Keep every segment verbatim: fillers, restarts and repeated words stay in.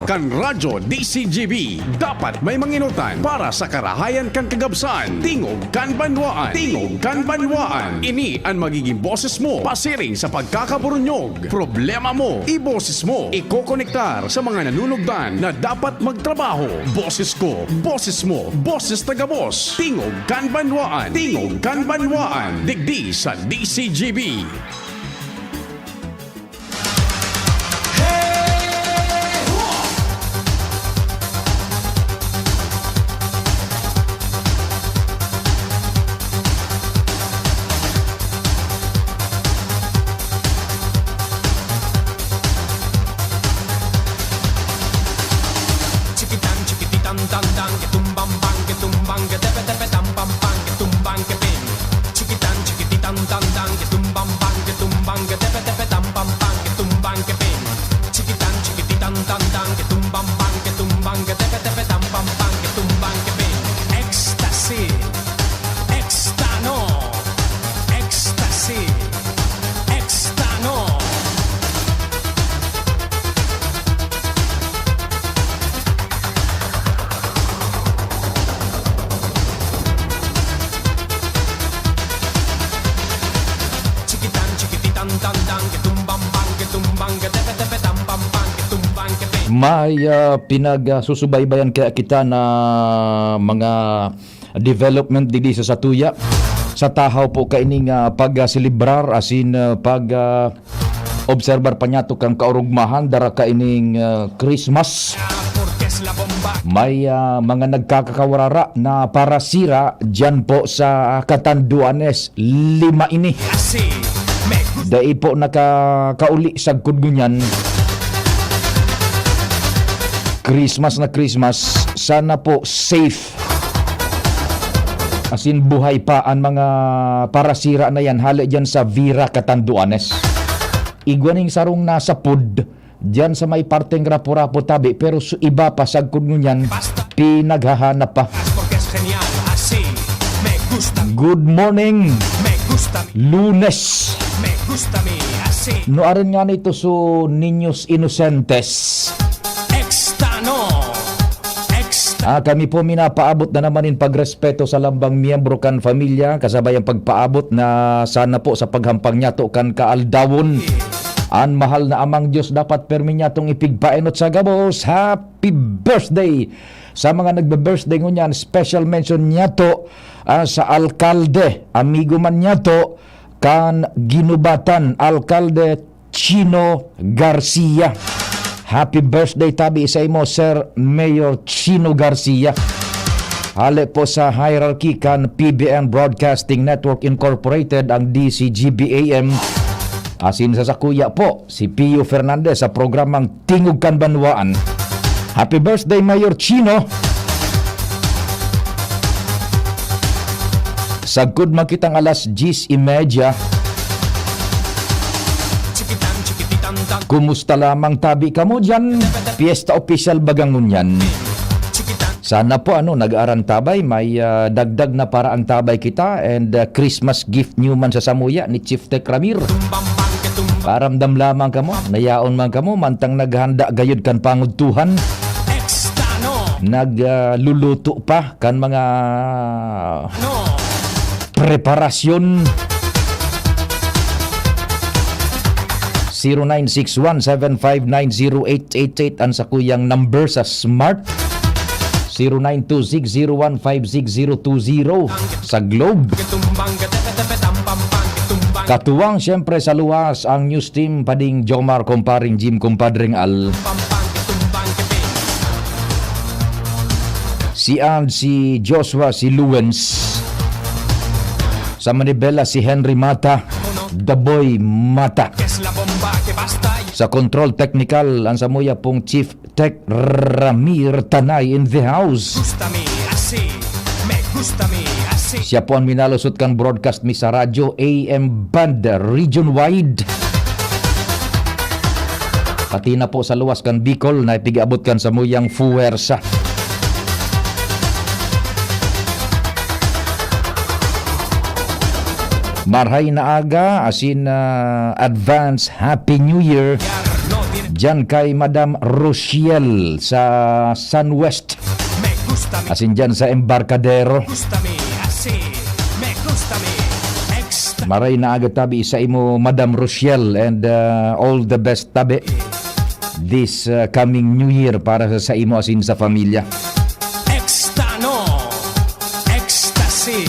Kan Radyo D C G B, dapat may manginutan para sa karahayan kan kagabsan. Tingog kan Banwaan. Tingog kan Banwaan. Ini an magiging boses mo pasiring sa pagkakaburunyog. Problema mo, iboses mo. Ikokonektar sa mga nanunugdan na dapat magtrabaho. Boses ko, boses mo, boses taga boss. Tingog kan Banwaan. Tingog kan Banwaan. Digdi sa D C G B. Chikitan, chikititan, tan, tan, ke tumbang, bang, ke tumbang, ke tepe, tepe, tam, pam, pam, ke tumbang, ke ping. Chikitan, chikititan, tan, tan, ke tumbang, bang, ke tumbang, ke tepe, tepe, tam, pam, pam, ke tumbang, ke ping. Chikitan, chikititan, tan, tan, ke tumbang, bang, ke tumbang, ke tepe, tepe, tam, pam, pam, ke tumbang, ke ping. Ecstasy. Extano. Ecstasy. Extano. Chikitan, chikititan, tan, tan, ke tumbang, bang, ke tumbang, ke tepe, tepe, tam, pam, pam, ke tumbang, ke pe. May, ah, pinag, ah, susubaybayan kaya kita na mga development digdi sa satuya. Sa tahaw po kaining, ah, pag-selebrar asin, ah, pag, ah, obserbar pa niyato kan kaorogmahan, dara kaining, ah, Christmas. May, ah, mga nagkakawarara na parasira diyan po sa Catanduanes, lima ini. Dai po nakakauli sagkod ngunyan. Christmas na Christmas, sana po safe. Asin buhay pa an mga parasira na yan, hale diyan sa Vira, Catanduanes. Igwa ning sarong nasapod diyan sa may parteng Rapu-Rapu tabi, pero su-, iba pa, sagkod ngunyan, pinaghahanap pa. Good morning, Lunes. Nuarin nga nito su Niños Inocentes. Extano. Extano. Ah, kami po minapaabot na naman in pagrespeto sa lambang miyembro kan pamilya, kasabay ang pagpaabot na sana po sa paghampang niyato kan kaaldawon. An mahal na Amang Dios dapat permi niyatong ipigpaenot sa gabos. Happy birthday sa mga nagbe-birthday ngunyan. Special mention niyato, ah, sa alkalde, amigo man niyato kan Guinobatan, Alkalde Chino Garcia. Happy birthday tabi sa imo, Sir Mayor Chino Garcia. Hale po sa hierarchy kan P B N Broadcasting Network Incorporated, ang D C G B A M. Asin sa sakuya po, si Pio Fernandez sa programang Tingog kan Banwaan. Happy birthday, Mayor Chino! Sagkod man kitang alas diyes y media. Kumusta lamang tabi kamo diyan? Piyesta opisyal baga ngunyan? Sana po, ano, nag-aarantabay, may, ah, dagdag na paraantabay kita, and, ah, Christmas gift niyo man sa samuya ni Chief Tech Ramir. Paramdam lamang kamo, nayaon man kamo, mantang naghanda gayud kan pangudtuhan. Nag, ah, luluto pa kan mga preparasyon. Zero nine six one seven five nine zero eight eight eight ang sakuyang number sa Smart. Zero nine two six zero one five six zero two zero sa Globe. Katuwang, siyempre, sa luwas, ang news team, Pading Jomar, Kumparing Jim, Kumpadring Al. Si Ann, si Joshua, si Luwens. Sa manibela, si Henry Mata, The Boy Mata. Sa control technical, ang samuya pong Chief Tech Ramir Tanay in the house. Gusta mi asi, me gusta mi asi. Siya po ang minalusot kan broadcast mi sa radyo, A M band, region wide. Pati na po sa luwas kan Bicol na ipig-abot kan samuyang fuwersa. Marhay na aga, asin, ah, advance Happy New Year. Diyan kay Madam Rochelle sa Sunwest. Me gusta mi, Asin diyan sa Embarcadero. gusta mi, así. Me gusta mi, extra. Maray na aga tabi sa imo, Madam Rochelle, and uh, all the best tabi this uh, coming New Year para sa, sa imo asin sa pamilya. Extra no, ecstasy,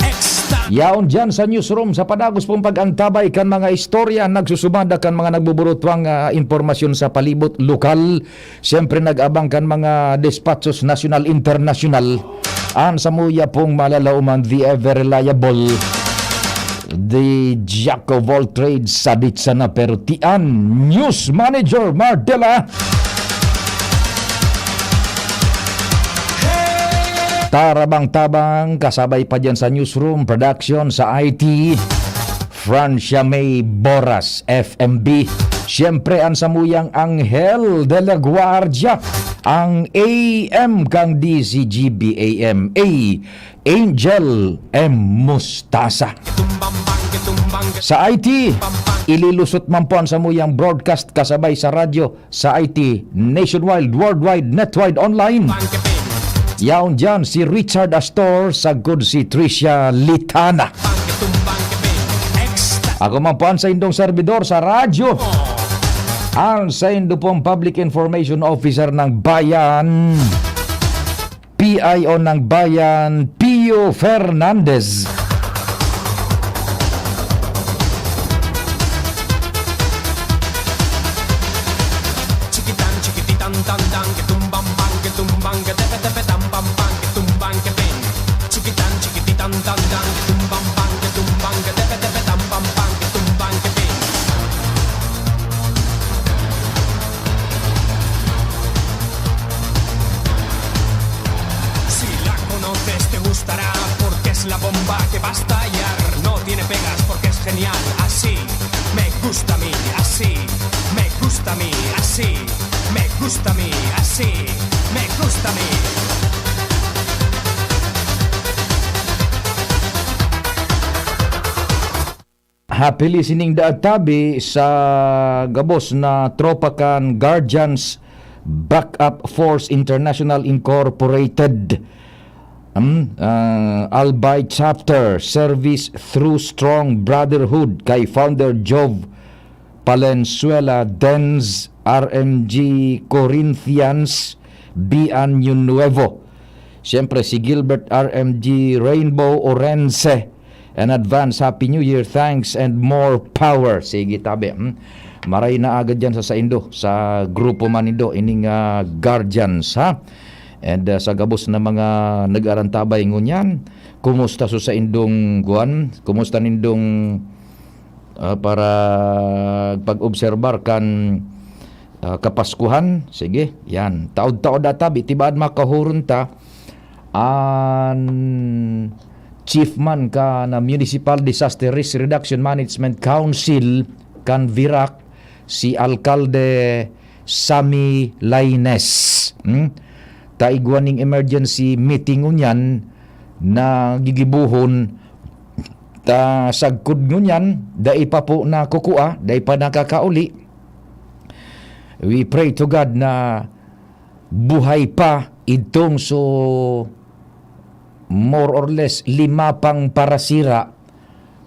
extra. Yaon dyan sa newsroom sa padagos pong pag-antabay kan mga istorya, nagsusumada kan mga nagbuburutwang ah, impormasyon sa palibot lokal. Siyempre nag-abang kan mga despachos nasyonal, internasyonal. An samuya pong malalaoman, the ever reliable, the jack of all trades, sadit sana pero tian, news manager Mardela. Tarabang-tabang, kasabay pa dyan sa newsroom, production, sa I T, Francia May Boras, F M B. Siyempre, ang samuyang Anghel de la Guardia, ang A M kang D Z G B A M A, Angel M. Mustasa. Sa I T, ililusot man po ang samuyang broadcast kasabay sa radyo, sa I T, nationwide, worldwide, netwide, online. Yaon dyan si Richard Astor, sagkod si Tricia Litana. Ako man po ang sa indong servidor sa radyo. Ang sa indo pong Public Information Officer ng Bayan, P I O ng Bayan, Pio Fernandez. Chiquitan, chiquititan, tan, tan, que tumban, ban, que tumban, que tepe, tepe, tam, pam, pam, que tumban, que pen. Chiquitan, chiquititan, tan, tan, que tumban, ban, que tumban, que tepe, tepe, tam, pam, pam, que tumban, que pen. Si la conoces te gustará porque es la bomba que va a estallar. No tiene pegas porque es genial. Así me gusta a mí, así me gusta a mí, así me gusta a mí, así me gusta a mí. Happy listening da tabi sa gabos na tropa kan Guardians Backup Force International Incorporated. Hmm, ah, Albay Chapter, Service Through Strong Brotherhood kay Founder Jove Palenzuela, Denz, R M G Corinthians, Bian New Nuevo. Siyempre, si Gilbert R M G Rainbow Orense. An advance Happy New Year, thanks and more power. Sige, tabi. Hmm? Maray na agad dyan sa saindo, sa grupo man nindo, ining ah, guardians, ha? And ah, sa gabos na mga nag-arantabay ngunyan, kumusta so sa indong kuan? Kumusta nindong ah, para pag-obserbar kan ah, Kapaskuhan? Sige, yan. Taod-taod atabi, tibaad makahuron ta, an chief man kan Municipal Disaster Risk Reduction Management Council kan Virac, si Alkalde Sammy Laines. Hmm? Ta igwa ning emergency meeting ngunyan na gigibohon ta sagkod ngunyan, dai pa po nakukua, dai pa nakakauli. We pray to God na buhay pa idtong so more or less lima pang parasira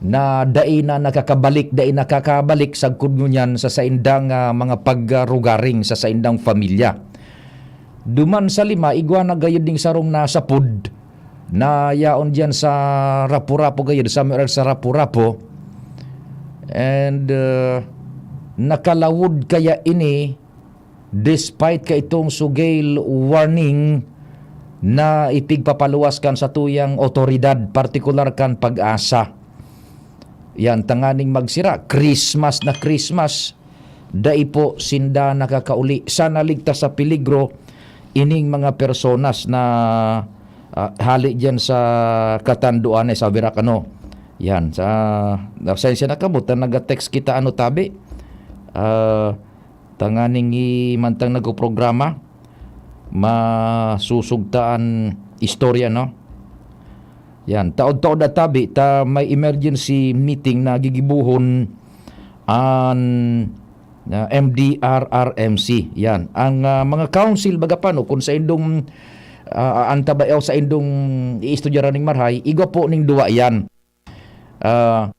na dai na nakakabalik, dai nakakabalik sagkod ngunyan sa saindang ah, mga pagrugaring sa saindang pamilya. Duman sa lima, igwa na gayud ning sarong nasapod na yaon diyan sa Rapu-Rapu gayud, somewhere sa Rapu-Rapu. And uh, nakalawod kaya ini despite ka itong so gale warning na ipigpapaluwas kan satuyang otoridad, partikular kan PAGASA. Yan, tanganing magsira, Christmas na Christmas, dai po sinda nakakauli. Sana ligtas sa peligro ining mga personas na ah, hali diyan sa Catanduanes, sa Virac, ano. Yan, sa, pasensya na kamo, ta naga-text kita, ano, tabi. Ah, tanganing i-, mantang nagpoprograma, masusugtaan istorya, no? Yan, taod-taod na tabi, ta may emergency meeting na gigibohon an na M D R R M C. Yan. Ang, ah, mga council, baga pa, no, kung sa indong, ah, ang tabayaw sa indong iistudyaran ning marhay, igwa po ning duwa yan. Ah,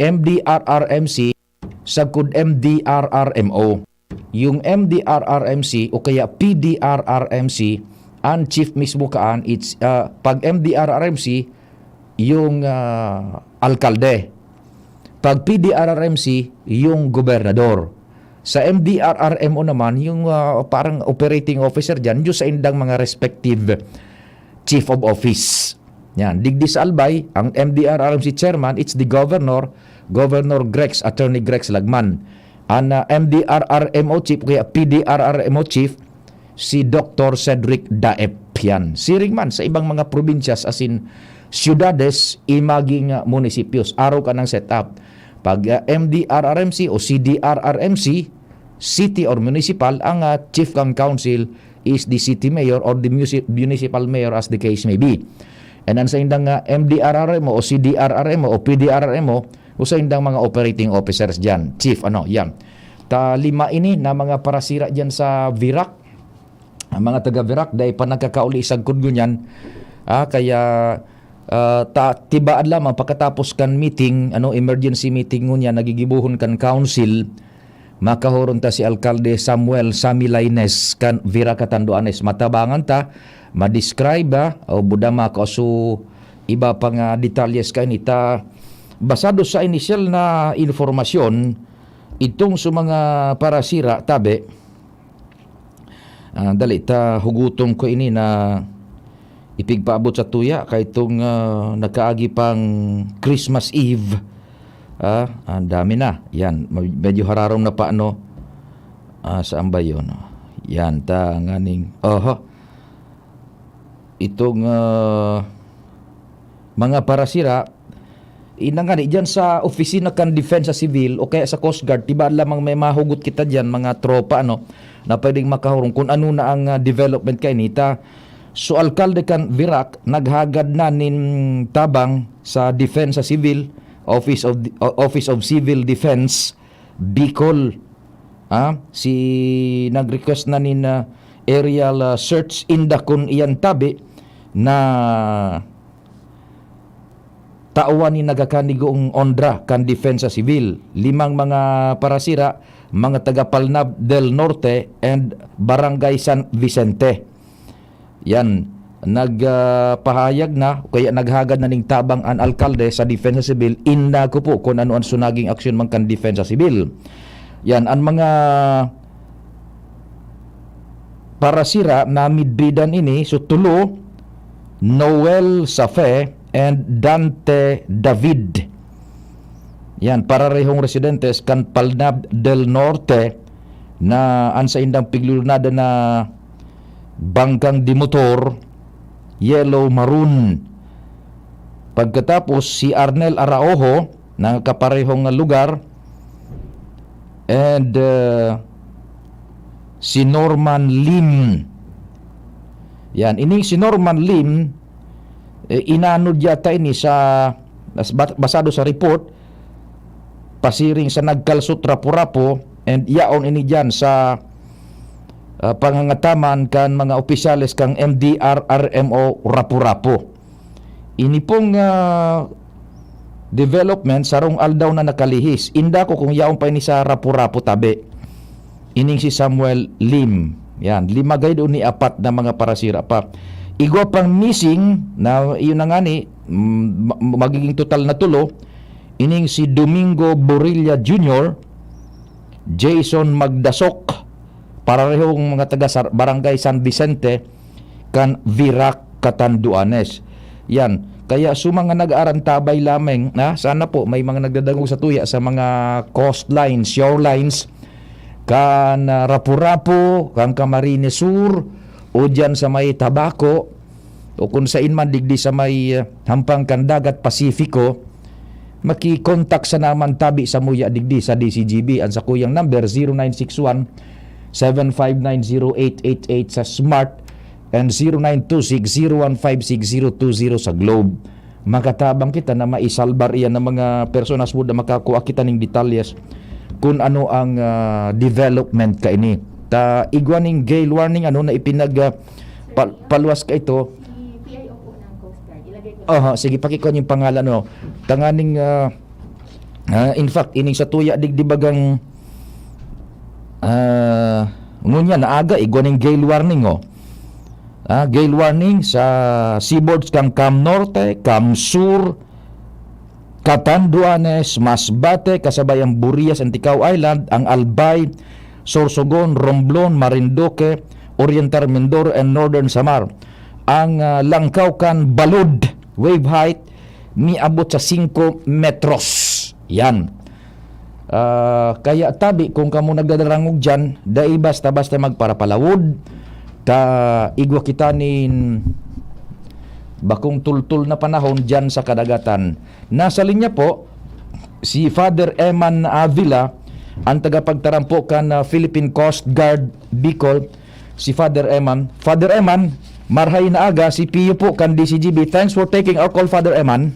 M D R R M C, sagkod M D R R M O. Yung M D R R M C o kaya P D R R M C, ang chief mismo kaan, it's, ah, pag M D R R M C, yung, ah, alkalde. Pag P D R R M C, yung gobernador. Sa M D R R M O naman, yung, ah, parang operating officer dyan, yung sa indang mga respective chief of office. Yan. Digdi sa Albay, ang M D R R M C chairman, it's the governor, Governor Grex, Attorney Grex Lagman. Ang, ah, M D R R M O chief, kaya P D R R M O chief, si Doctor Cedric Daep. Yan. Siring man sa ibang mga probinsyas, as in, siyudades, imaging, ah, munisipios. Araw ka ng setup. Pag, ah, M D R R M C o C D R R M C, city or municipal, ang, ah, chief kang council is the city mayor or the musi-, municipal mayor, as the case may be. And ang sa indang, ah, M D R R M O o C D R R M O o P D R R M O, o sa indang mga operating officers dyan, chief, ano, yan. Ta lima ini na mga parasira dyan sa Virac. Ang mga taga Virac, dai pa nagkakauli sagkod ngunyan. Ah, kaya, ah, ta-, tibaad lamang pagkatapos kan meeting, ano, emergency meeting ngunyan, nagigibohon kan council, makahoron ta si Alkalde Samuel Sami Laines kan Virac, Catanduanes. Matabangan ta, ma-describe, ah, o buda mako su iba pa nga detalyes kaini ta. Basado sa inisyal na informasyon, itong sa mga parasira, tabi, ah, dali ta huguton ko ini na ipigpaabot sa tuya kay itong, ah, nakaagi pang Christmas Eve. Ah, ang dami na. Yan, med-, medyo hararom na pa, ano? Ah, saan ba yun? Yan, ta nganing, oho. Itong, ah, mga parasira, inangani dyan sa opisina kan Depensa Civil o kaya sa Coast Guard, tibaad lamang may mahugot kita dyan, mga tropa, ano, na pwedeng makahurong kung ano na ang, ah, development kainita. So, alkalde kan Virac, naghagad na nin tabang sa Depensa Civil, Office of, Office of Civil Defense, Bicol. Ah, si, nag-request na nin, ah, aerial, ah, search inda kun iyan tabi na tawan ni nagakanigoong ONDRA kan Depensa Civil. Limang mga parasira, mga taga Palnab del Norte and Barangay San Vicente. Yan, nag, ah, pahayag na, o kaya naghagad na ning tabang an alkalde sa Depensa Civil, inda ko po kung ano ang sunaging aksyon man kan Depensa Civil. Yan, ang mga parasira na midbidan ini, so tulo, Noel Safe and Dante David. Yan, pararehong residentes kan Palnab del Norte na an saindang piglulunada na bangkang de motor, yellow maroon. Pagkatapos, si Arnel Araujo, na kaparehong lugar, and, uh, si Norman Lim. Yan, ining si Norman Lim, eh, inanod yata ini sa, bas-, basado sa report, pasiring sa nagkalsot Rapu-Rapu, and yaon ini dyan sa, ah, pangangataman kan mga opisyales kan M D R R M O Rapu-Rapu. Ini pong, ah, development, sarong aldaw na nakalihis. Inda ko kung yaon pa ini sa Rapu-Rapu tabi. Ining si Samuel Lim. Yan, lima gayod ni apat na mga parasira pa. Igwa pang missing na, yun na nga ni, mm, ma-, magiging total na tulo. Ining si Domingo Borilla Junior, Jason Magdasok, pararehong mga taga Sar-, Barangay San Vicente, kan Virac, Catanduanes. Yan. Kaya sa mga nag-aarantabay lamang, ha, sana po may mga nagdadangog sa tuya sa mga coastlines, shorelines, kan, ah, Rapu-Rapu, kan Camarines Sur, o dyan sa may Tabaco, o kung sain man digdi sa may, ah, hampang kan Dagat Pasifiko, maki-contact sana man tabi samuya digdi sa D C G B. Ang sakuyang number, zero nine six one, seven five nine, zero eight eight eight sa Smart and zero nine two six, zero one five six, zero two zero sa Globe. Makatabang kita na maisalbar iyan ng mga personas mo na makakua kita ning detalyes. kung ano ang, ah, development kaini. Ta igwa ning gale warning ano na ipinag, ah, pal-, paluwas ka ito. Aha, sige, pakikuha yung pangalan, no? Tanganing, ah, ah, in fact, ining sa tuya digdi bagang, ah, ngunyan, naaga, igwa ning gale warning, oh. Ah, gale warning sa seaboards kang Cam Norte, Cam Sur, Catanduanes, Masbate, kasabay ang Burias and Ticao Island, ang Albay, Sorsogon, Romblon, Marinduque, Oriental Mindoro, and Northern Samar. Ang, ah, langkaw kan balod, wave height, niabot sa singko metros. Yan. Ah, kaya tabi, kung kamo nagdadarangog dyan, dai basta-basta magparapalawod, ta igwa kita nin bakong tultol na panahon dyan sa kadagatan. Nasa linya po si Father Eman Avila, ang tagapagtaram po kan, ah, Philippine Coast Guard Bicol, si Father Eman. Father Eman, marhay na aga, si Pio po kan D C G B. Thanks for taking our call, Father Eman.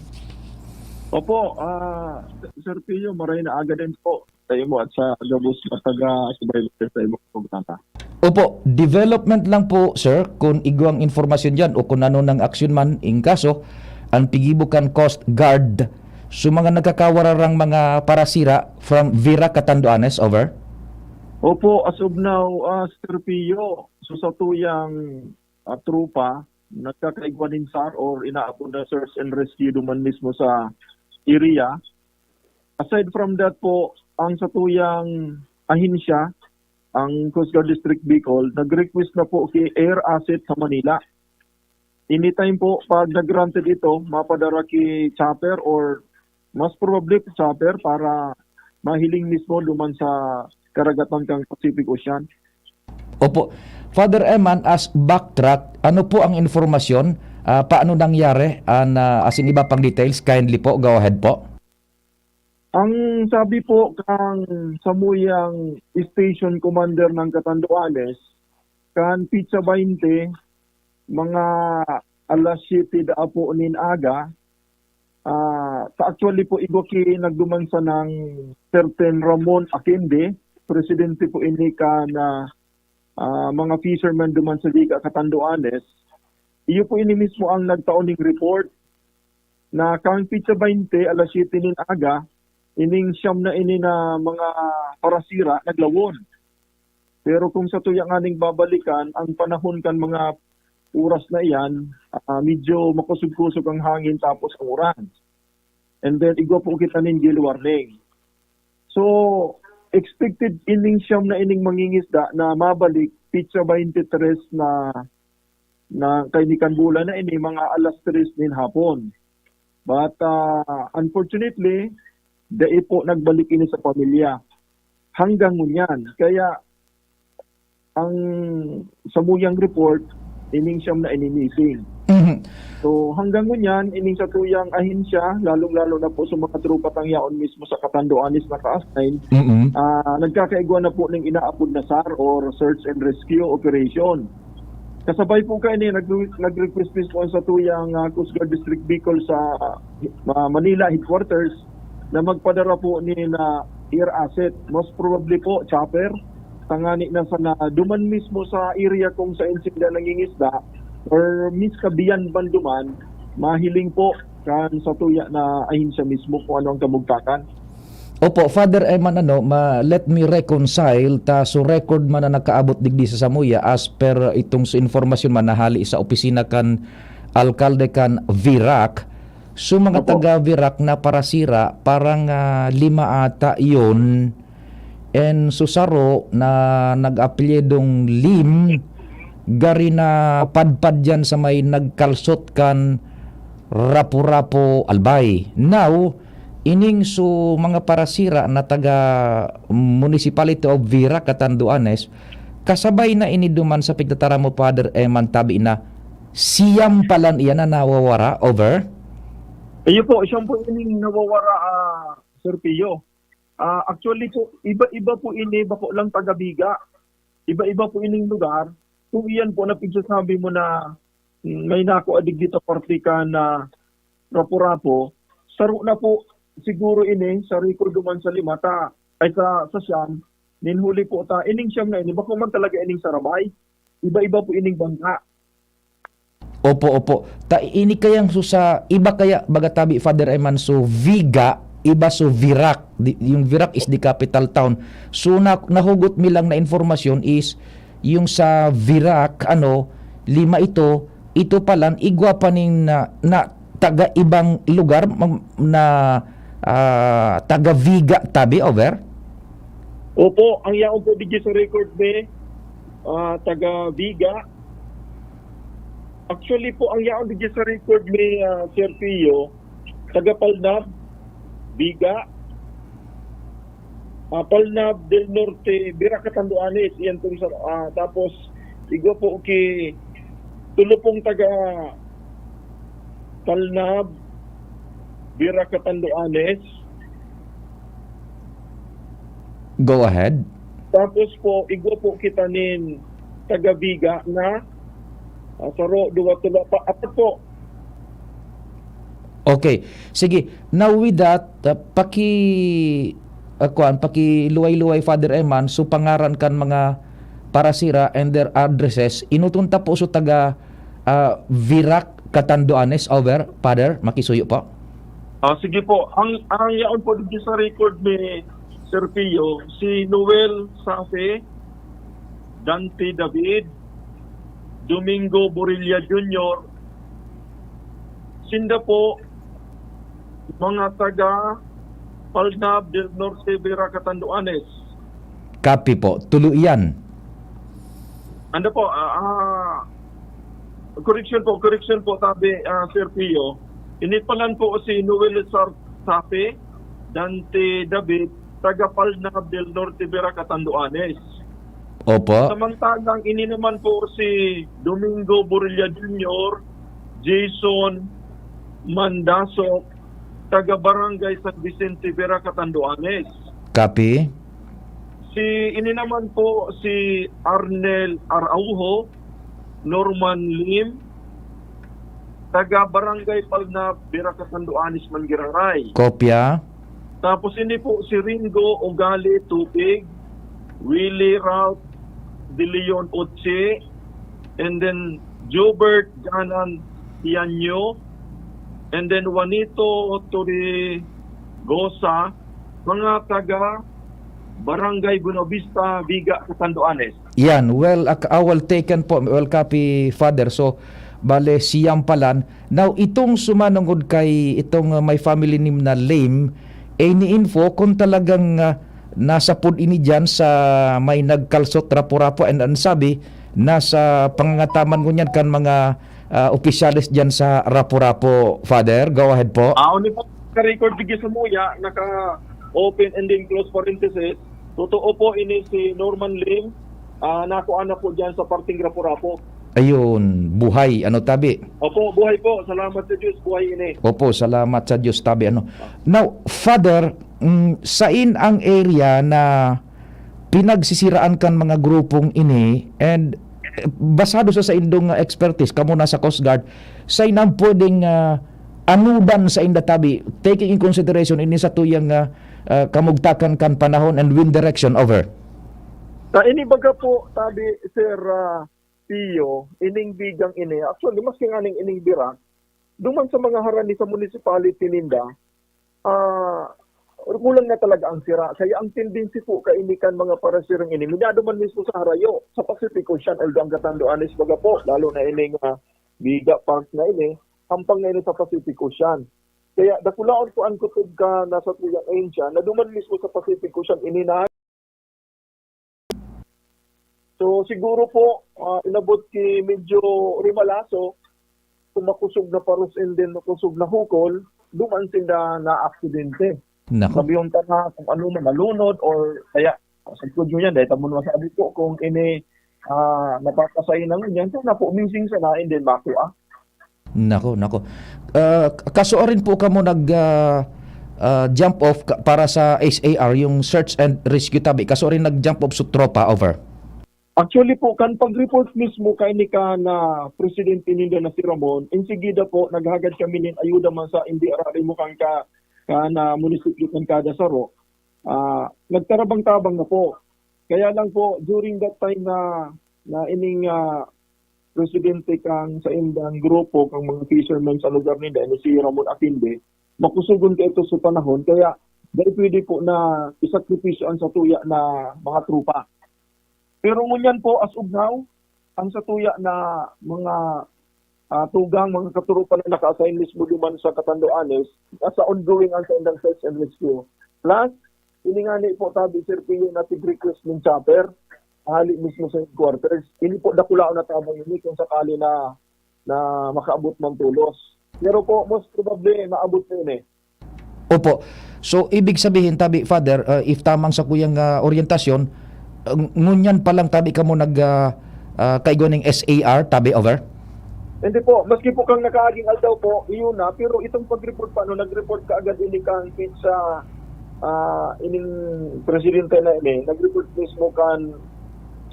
Opo, ah, Sir Pio, maray na aga din po sa imo at sa gabos na taga-subaybay sa imong programa. Opo, development lang po, sir, kung igwang informasyon dyan o kung ano nang aksyon man, in kaso, ang pigibo kan Coast Guard, so mga nagkakawararang mga parasira from Vira, Catanduanes, over? Opo, as of now, ah, Sir Pio, so sa tuyang, ah, tropa, nagkakaigwa nin sar or inaapod na search and rescue duman mismo sa area. Aside from that po, ang satuyang ahensya, ang Coast Guard District Bicol, nag-request na po ki air asset sa Manila. Anytime po, pag nag-granted ito, mapadara ki chopper or mas probably chopper para mahiling mismo duman sa karagatan kang Pacific Ocean. Opo. Father Eman, as backtrack, ano po ang informasyon? Ah, paano nangyari? An, ah, as in, iba pang details, kindly po, go ahead po. Ang sabi po kang samuyang station commander ng Catanduanes, kan pitsa baynte, mga alas siyete daa po nin aga, ah, ta actually po, igwa ki nagduman sa nang certain Ramon Akinde, presidente po ini kan, ah, ah, mga fishermen duman sa Liga Catanduanes. Iyo po ini mismo ang nagtao ning report na kan pitsa baynte, alas siyete nin aga, ining siyam na ini na mga parasira naglawon. Pero kung sa tuya nganing babalikan, ang panahon kan mga oras na iyan, ah, medyo makusog-kusog ang hangin tapos ang uran. And then, igwa po kita nin gale warning. So, expected ining siyam na ining mangingisda na mabalik, pitsa baynte tres na, na kaini kan bulan na ini, mga alas tres nin hapon. But, ah, unfortunately, dai po nagbalik ini sa pamilya hanggang ngunyan. Kaya, ang samuyang report, ining siyam na ini missing. Mhm. So, hanggang ngunyan, ining satuyang ahensya, lalong-lalo na po sa mga tropa tang yaon mismo sa Catanduanes naka-assign, Mm-mm. ah, nagkakaigwa na po ning inaapod na sar or search and rescue operation. Kasabay po kaini, nag-, nag-request mismo ang satuyang, ah, Coast Guard District Bicol sa, ah, Manila headquarters na magpadara po nin, ah, air asset. Most probably po, chopper. Tangani na sana duman mismo sa area kung saan sila nangingisda or miskabiyan man duman, mahiling po kan satuya na ahensya mismo kung ano ang kabugtakan. Opo, Father Eman, ano, ma-, let me reconcile ta, so record man na nakaabot digdi sa samuya, as per itong sa informasyon man na hali sa opisina kan alkalde kan Virac, so mga Opo. taga Virac na parasira, parang, ah, lima ata yun. And so saro na nag-apelyidong Lim, gari na padpad dyan sa may nagkalsot kan Rapu-Rapu, Albay. Now, ining so mga parasira na taga Municipality of Virac, Catanduanes, kasabay na ini duman sa pigtataram mo, Father Eman, tabi na siyam palan iyan na nawawara, over? Iyo po, siyam po ining nawawara, ah, Sir Pio. Ah, actually po, iba-iba po ini, bako lang taga Viga. Iba-iba po ining lugar. Kung iyan po na pigsasabi mo na, mm, may nako adig dito parte ka na Rapu-Rapu, saro na po siguro ini sa record duman sa lima ta. ay sa, sa Siam, nin huli po ta, ining Siam na ini, bako man talaga ining sarabay. Iba-iba po ining bangka. Opo, opo. Ta ini kayang so sa iba kaya baga tabi, Father Eman, so Viga, iba so Virac. Di, yung Virac is the capital town. So na, nahugot mi lang na informasyon is yung sa Virac, ano, lima ito, ito palan igwa pa ning na, na taga ibang lugar, mam- na, ah, taga Viga tabi, over? Opo, ang yaon po digdi sa record mi, ah, taga Viga. Actually po, ang yaon digdi sa record mi, ah, Sir Pio, taga Palnab, Viga, ah, Palnab del Norte, Virac, Catanduanes, iyan pong sa, ah, tapos igwa po ki tulo pong taga Palnab, Virac, Catanduanes. Go ahead. Tapos po, igwa po kita nin taga Viga na, ah, saro, duwa, tulo, pa, apat po. Okay. Sige. Now with that, uh, paki uh, kuan, pakiluway-luway, Father Eman, so pangaran kan mga parasira and their addresses, inuton ta po so taga ah, Virac, Catanduanes, over, Father, makisuyo po. Ah, sige po. Ang, ang yaon po dito sa record ni Sir Pio, si Noel Safe, Dante David, Domingo Borilla Junior, sinda po mga taga Palnab del Norte, Virac, Catanduanes. Copy po. Tulo iyan. Ano po, ah, ah, correction po, correction po, tabi, ah, Sir Pio. Inipalan po si Noel Sar-, Sape, Dante David, taga Palnab del Norte, Virac, Catanduanes. Opo. Samantalang ini naman po si Domingo Borilla Junior, Jason Mandasok, taga Barangay San Vicente, Virac, Catanduanes. Copy. Si, ini naman po si Arnel Araujo, Norman Lim, taga Barangay Palnab, Virac, Catanduanes man giraray. Kopya. Tapos ini po si Ringo Ugali Tupig, Willie Ralph De Leon Otse, and then Jobert Ganan Tianyo, and then Juanito Torregosa, mga taga Barangay Buenavista, Viga, Catanduanes. Yan, well, ak- ah, well taken po, well copy, Father. So, bale, siyam palan. Now, itong sumanungod kay itong uh, may family name na Lim, eh, ni-info kung talagang uh, nasa pud ini dyan sa may nagkalsot Rapu-Rapu, and ang sabi, nasa pangangataman ngunyan kan mga uh, opisyales dyan sa Rapu-Rapu, Father. Go ahead po. Ah, ni po, ka-record digdi sa muya, naka-open and then close parenthesis. Totoo po, ini si Norman Lim, ah, nakuha na po dyan sa parting Rapu-Rapu. Ayun, buhay, ano tabi? Opo, buhay po. Salamat sa Diyos, buhay ini. Opo, salamat sa Diyos tabi, ano. Now, Father, mm, sain ang area na pinagsisiraan kan mga grupong ini, and eh, basado sa saindong ah, expertise, kamo na sa Coast Guard, sain ang pwedeng ah, anudan sa inda tabi, taking in consideration ini sa tuyang ah, ah, kamugtakan kan panahon and wind direction, over. Sa ini baga po, tabi, Sir ah, Pio, ining bigang ini, actually, maski nga ning ining Virac, duman sa mga harani sa municipality ninda, ah, kulang na talaga ang sira. Kaya ang tendency po kaini kan mga parasirang ini, minado man mismo sa harayo, sa Pacific Ocean, although ang Catanduanes baga po, lalo na ining ah, Viga Park na ini, hampang na ini sa Pacific Ocean. Kaya dakulaon po ang kutob ka nasa tuyang ahensya na duman mismo sa Pacific Ocean ini na. So siguro po, ah, inabot ki medyo rimalaso, kung makusog na paros and then makusog na hukol, duman sinda na aksidente. Nako. Sabi yung tana kung ano man, nalunod or kaya, sa studio niyan, dahil tamo naman sabi po, kung ini, ah, napapasay na ngunyan, sana po missing sana and then makuha. Nako, nako. Uh, kaso rin po kamo nag ah, ah, jump off ka- para sa S A R, yung search and rescue tabi. Kaso rin nag-jump off sa tropa, over. Actually po, kan pag-report mismo kay ni ka na presidente ninda na si Ramon, insigida po, naghagad kami nin ayuda man sa hindi arari mo kan ka, ka na munisipyo kan kada saro. ah, nagtarabang-tabang na po. Kaya lang po, during that time na, na ining, ah, presidente kang sa indang grupo, kang mga fishermen sa lugar ninda, ini si Ramon Aquinde, makusugon ka ito sa panahon, kaya dai pwede po na isakripisyo ang satuya na mga tropa. Pero ngunyan po, as of now, ang satuya na mga, ah, tugang, mga katurupa na naka-assign mismo duman sa Catanduanes, nasa ongoing ang sa indang search and rescue. Plus, ini nga ni po, tabi, Sir Pio, na tig-request ning chopper, hali mismo sa headquarters. Ini po, dakulaon na tabang ini kung sakali na, na makaabot man tolos. Pero po, most probably, maabot po ini. Opo. So, ibig sabihin, tabi, Father, ah, if tamang sa kuyang, ah, oryentasyon, ah, ngunyan pa lang, tabi, kamo nag, ah, ah, kaigwa ning S A R, tabi, over? Hindi po. Maski po kang nakaaging aldaw po, iyon na. Pero itong pag-report pa, no, nag-report kaagad ini kang sa, ah, ining presidente na ini. Nag-report mismo kan,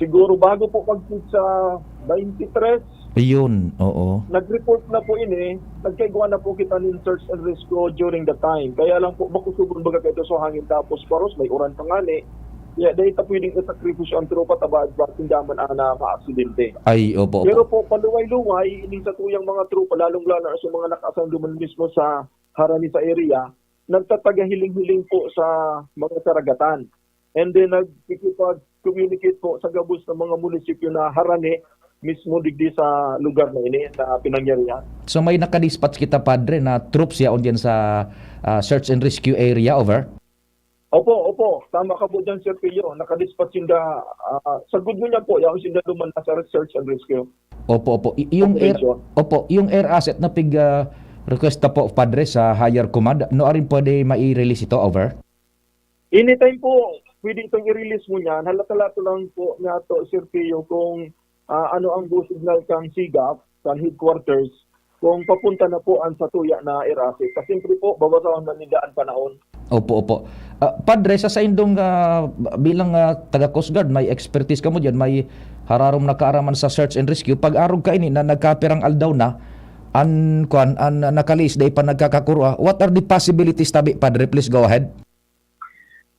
siguro bago po mag-, sa twenty-three, Ayun, oo. Nag-report na po ini, nagkaigwa na po kita nin search and rescue during the time. Kaya lang po, makusugon baga kaito sa hangin tapos paros, may uran pa ngani. Kaya dahil ta pwedeng isakripisyo ang tropa, tabaad ba, tindaman ana maaksidente. Ay, opo, opo. Pero po, paluway-luway, ining sa tuyang mga tropa, lalong-lalo na sa mga nakasanduman mismo sa harani sa area, nagtatagahiling-hiling po sa mga karagatan. And then, nagkikipag-communicate po sa gabos ng mga munisipyo na harani mismo digdi sa lugar na ini na pinangyarihan. So, may nakadispatch kita, Padre, na troops yaon diyan sa, ah, search and rescue area, over? Opo, opo. Tama ka po dyan, Sir Pio. Nakadispatch sinda, ah, sa good mo niya po, yaon sinda duman na sa search and rescue. Opo, opo. I-, yung air, Operation. Opo, yung air asset na pig, ah, request na po, Padre, sa higher command, no, arin pwede mai-release ito, over? Anytime po, pwede itong i-release mo niyan. Halat-halat lang po niya to, Sir Pio, kung, ah, ano ang go signal kang SIGAP, kang headquarters, kung papunta na po ang satuya na air asset. Kasi siyempre po, babasahon na nila ang panahon. Opo, opo. Ah, Padre, sa saindong, ah, bilang, ah, taga Coast Guard, may expertise kamo diyan, may hararom na kaaraman sa search and rescue. Pag-arog kaini na nagkapirang aldaw na, an, kwan, an, ah, nakaliis, dai pa nagkakakurwa. What are the possibilities, tabi, Padre? Please go ahead.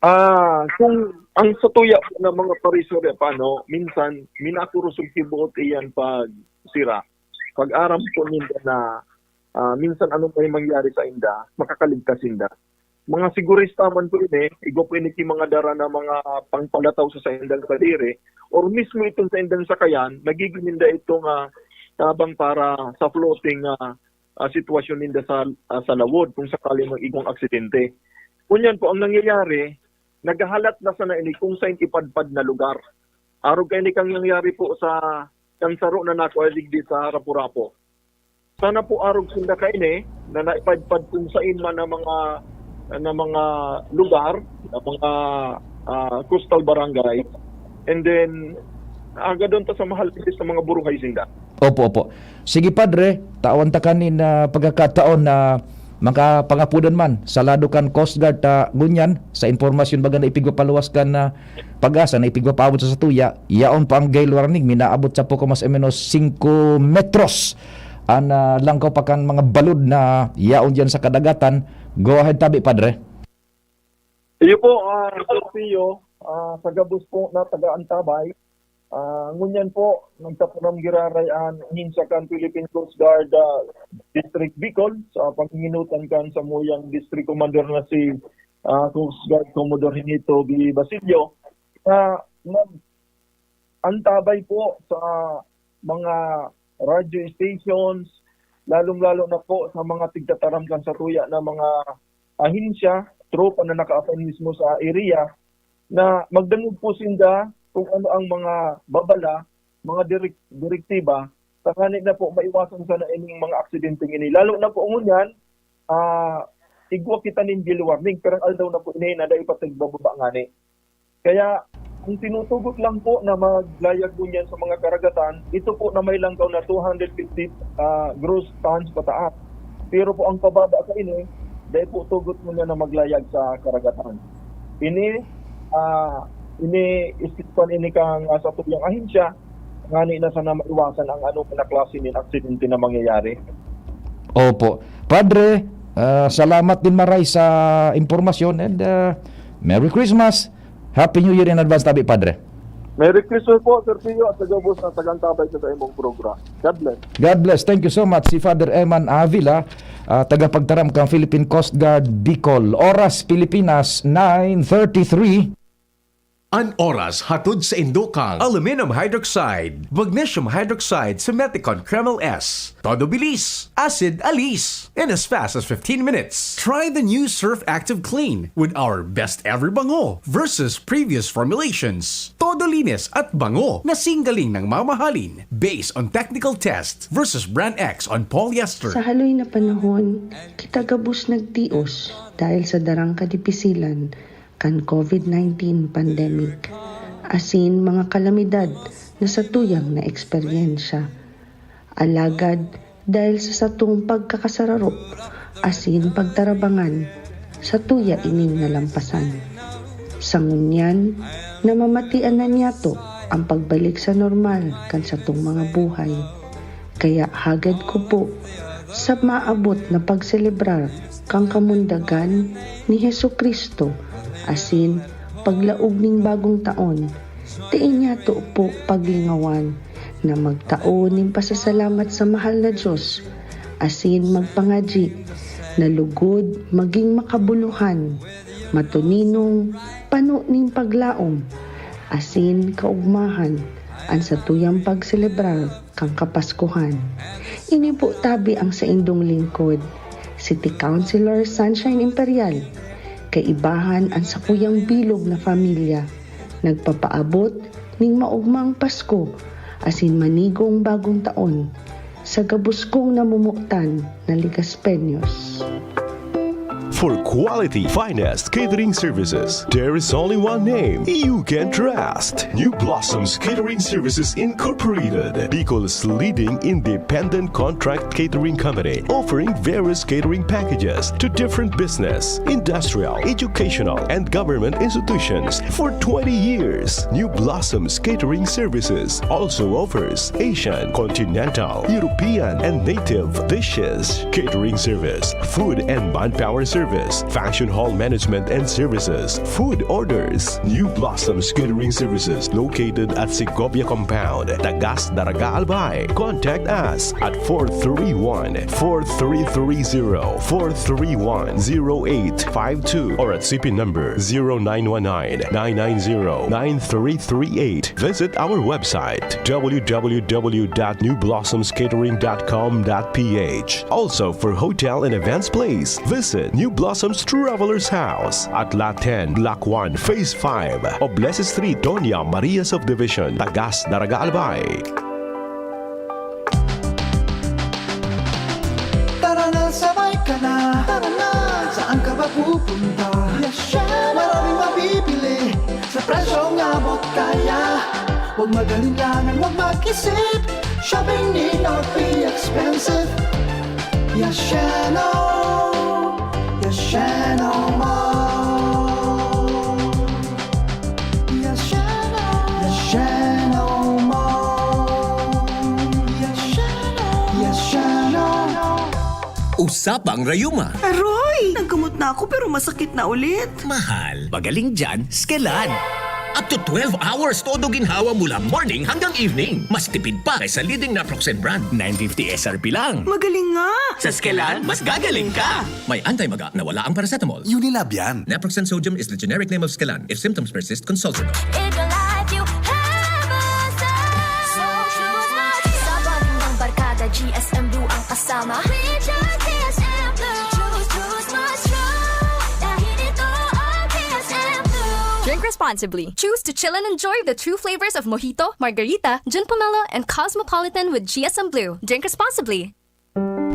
Ah, kung ang sa tuya po ng mga pariso, di, paano, minsan, minakurusog si buot iyan pag sira. Pag aram po ninda na, ah, minsan anong may mangyari sa inda, makakaligtas inda. Mga sigurista man po ini, igwa po ini ki mga dara na mga pangpalataw sa saindang kadiri, or mismo itong saindang sakayan, nagiging ninda itong, ah, tabang para sa floating, ah, ah, sitwasyon ninda sa, ah, sa lawod kung sakali mang igwang aksidente. Ngunyan po, ang nangyayari, naghahalat na sana ini kung saan ipadpad na lugar. Arog kaini kang nangyari po sa, kang saro na nakuha digdi sa Rapu-Rapu. Sana po arog sinda kaini na naipadpad kung saan man ang mga, na mga lugar, na mga, ah, coastal barangay. And then, agadon ta sa mahal sa mga buruhay sinda. Opo, opo. Sige, Padre, tawan ta kanin na pagkakataon na makapangapudan man sa lado kan Coast Guard ta ngunyan, sa impormasyon baga na ipigpapaluwas kan, ah, PAGASA, na ipigpapaabot sa satuya, yaon pa ang gale warning, minaabot sa poko mas o menos singko metros. An, ah, langkaw pa kan mga balod na yaon diyan sa kadagatan. Go ahead, tabi, Padre. Iyo po, ah, Sir Pio, ah, sa gabos po na taga-antabay, ah, ngunyan po, nagtapunan giraray an ahinsya kan Philippine Coast Guard, ah, District Bicol, sa panginginutan kan samuyang District Commander na si, ah, Coast Guard Commodore Hinito B. Basilio, na nag-antabay po sa mga radio stations, lalong-lalo na po sa mga tigtataram kan satuya na mga ahensya, tropa na naka-assign mismo sa area, na magdangog po sinda kung ano ang mga babala, mga direk-, direktiba, tanganing na po maiwasan sana ining mga aksidente ini. Lalo na po ngunyan, ah, igwa kita nin gale warning, pero ang aldaw na po ini na dai pa tigbababa ngani. Kaya, ang tinutugot lang po na maglayag ngunyan sa mga karagatan, ito po na may langkaw na two hundred fifty, ah, gross tons pataas. Pero po ang pababa sa ini, dai po tugot ngunyan na maglayag sa karagatan. Ini, ah, ini-isip pa ini kang, ah, sa tuyang ahensya, ngani na sana maiwasan ang ano na klase nin aksidente na mangyayari. Opo. Padre, ah, salamat din maray sa impormasyon and, ah, Merry Christmas! Happy New Year in advance tabi, Padre. Merry Christmas po, Sir Pio, at sa gabos na tagantabay sa imong program. God bless. God bless. Thank you so much. Si Father Eman Avila, ah, tagapagtaram kan Philippine Coast Guard Bicol. Oras Pilipinas, nine thirty-three. An oras hatod sa indokang aluminum hydroxide, magnesium hydroxide sa Meticon Kremel S. Todo bilis, acid alis, in as fast as fifteen minutes. Try the new Surf Active Clean with our best ever bango versus previous formulations. Todo linis at bango na singgaling ng mamahalin based on technical test versus brand X on polyester. Sa haloy na panahon, kita gabos nagtios dahil sa darang kadipisilan kan COVID nineteen pandemic, asin mga kalamidad na satuyang naeksperyensya. Alagad, dahil sa satong pagkakasararok asin pagtarabangan, satuya ining nalampasan. Sa ngunyan, namamatian na niyato ang pagbalik sa normal kan satong mga buhay. Kaya hagad ko po sa maabot na pagselebrar kan kamundagan ni Jesu-Cristo asin paglaog ning bagong taon, dai niyato po paglingawan na magtao nin pasasalamat sa mahal na Dios asin magpangadyi na lugod magin makabuluhan, matuninong, pano nin paglaom, asin kaogmahan an satuyang pagselebrar kan Kapaskuhan. Ini po tabi ang saindong lingkod, City Councilor Sunshine Imperial, kaibahan an sakuyang bilog na pamilya, nagpapaabot ning maogmang Pasko asin manigong bagong taon sa gabos kong namumutan na Ligaspeños. For quality, finest catering services, there is only one name you can trust. New Blossoms Catering Services Incorporated, Bicol's leading independent contract catering company, offering various catering packages to different business, industrial, educational, and government institutions for twenty years. New Blossoms Catering Services also offers Asian, continental, European, and native dishes, catering service, food and manpower service, function hall management and services, food orders. New Blossoms Catering Services located at Segovia Compound, Tagas, Daraga, Albay. Contact us at four three one, four three three zero, four three one, zero eight five two or at C P number zero nine one nine, nine nine zero, nine three three eight. Visit our website, w w w dot new blossoms catering dot com dot p h. Also, for hotel and events place, visit New Blossoms Travelers House at Lot ten, Block one, Phase five, Oblese Street, Doña Maria Subdivision, Tagas, Daraga, Albay. Tara na, sabay ka na. Tara na, saan ka ba pupunta? Maraming mabibili sa presyong abot kaya. Huwag mag-alinlangan, huwag mag-isip. Shopping need not be expensive. Yasheno, Yasheno Mall. Yasheno, Yasheno Mall. Yasheno, Yasheno. Usapang rayuma. Aroy! Naggamot na ako pero masakit na ulit. Mahal, magaling dyan, Skelan. Up to twelve hours todo ginhawa mula morning hanggang evening. Mas tipid pa kaysa leading naproxen brand, nine fifty S R P lang. Magaling nga! Sa Skelan, mas gagaling ka! May anti-maga na wala ang paracetamol. Unilab yan. Naproxen sodium is the generic name of Skelan. If symptoms persist, consult your doctor. Ito life you have a say. So choose Max. Sa bonding ng barkada, G S M Blue ang kasama. Recharge G S M Blue. Choose, choose Max Strong. Dahil ito ang G S M Blue. Drink responsibly. Choose to chill and enjoy the true flavors of mojito, margarita, gin pomelo, and cosmopolitan with G S M Blue. Drink responsibly.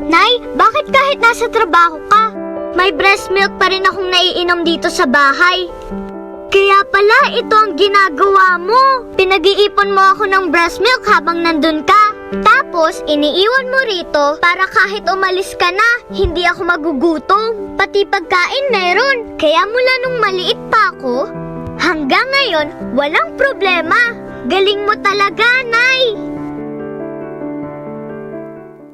Nay, bakit kahit nasa trabaho ka, may breast milk pa rin akong naiinom dito sa bahay? Kaya pala ito ang ginagawa mo. Pinag-iipon mo ako ng breast milk habang nandun ka. Tapos, iniiwan mo rito para kahit umalis ka na, hindi ako magugutom. Pati pagkain meron. Kaya mula nung maliit pa ako, hanggang ngayon, walang problema. Galing mo talaga, Nay!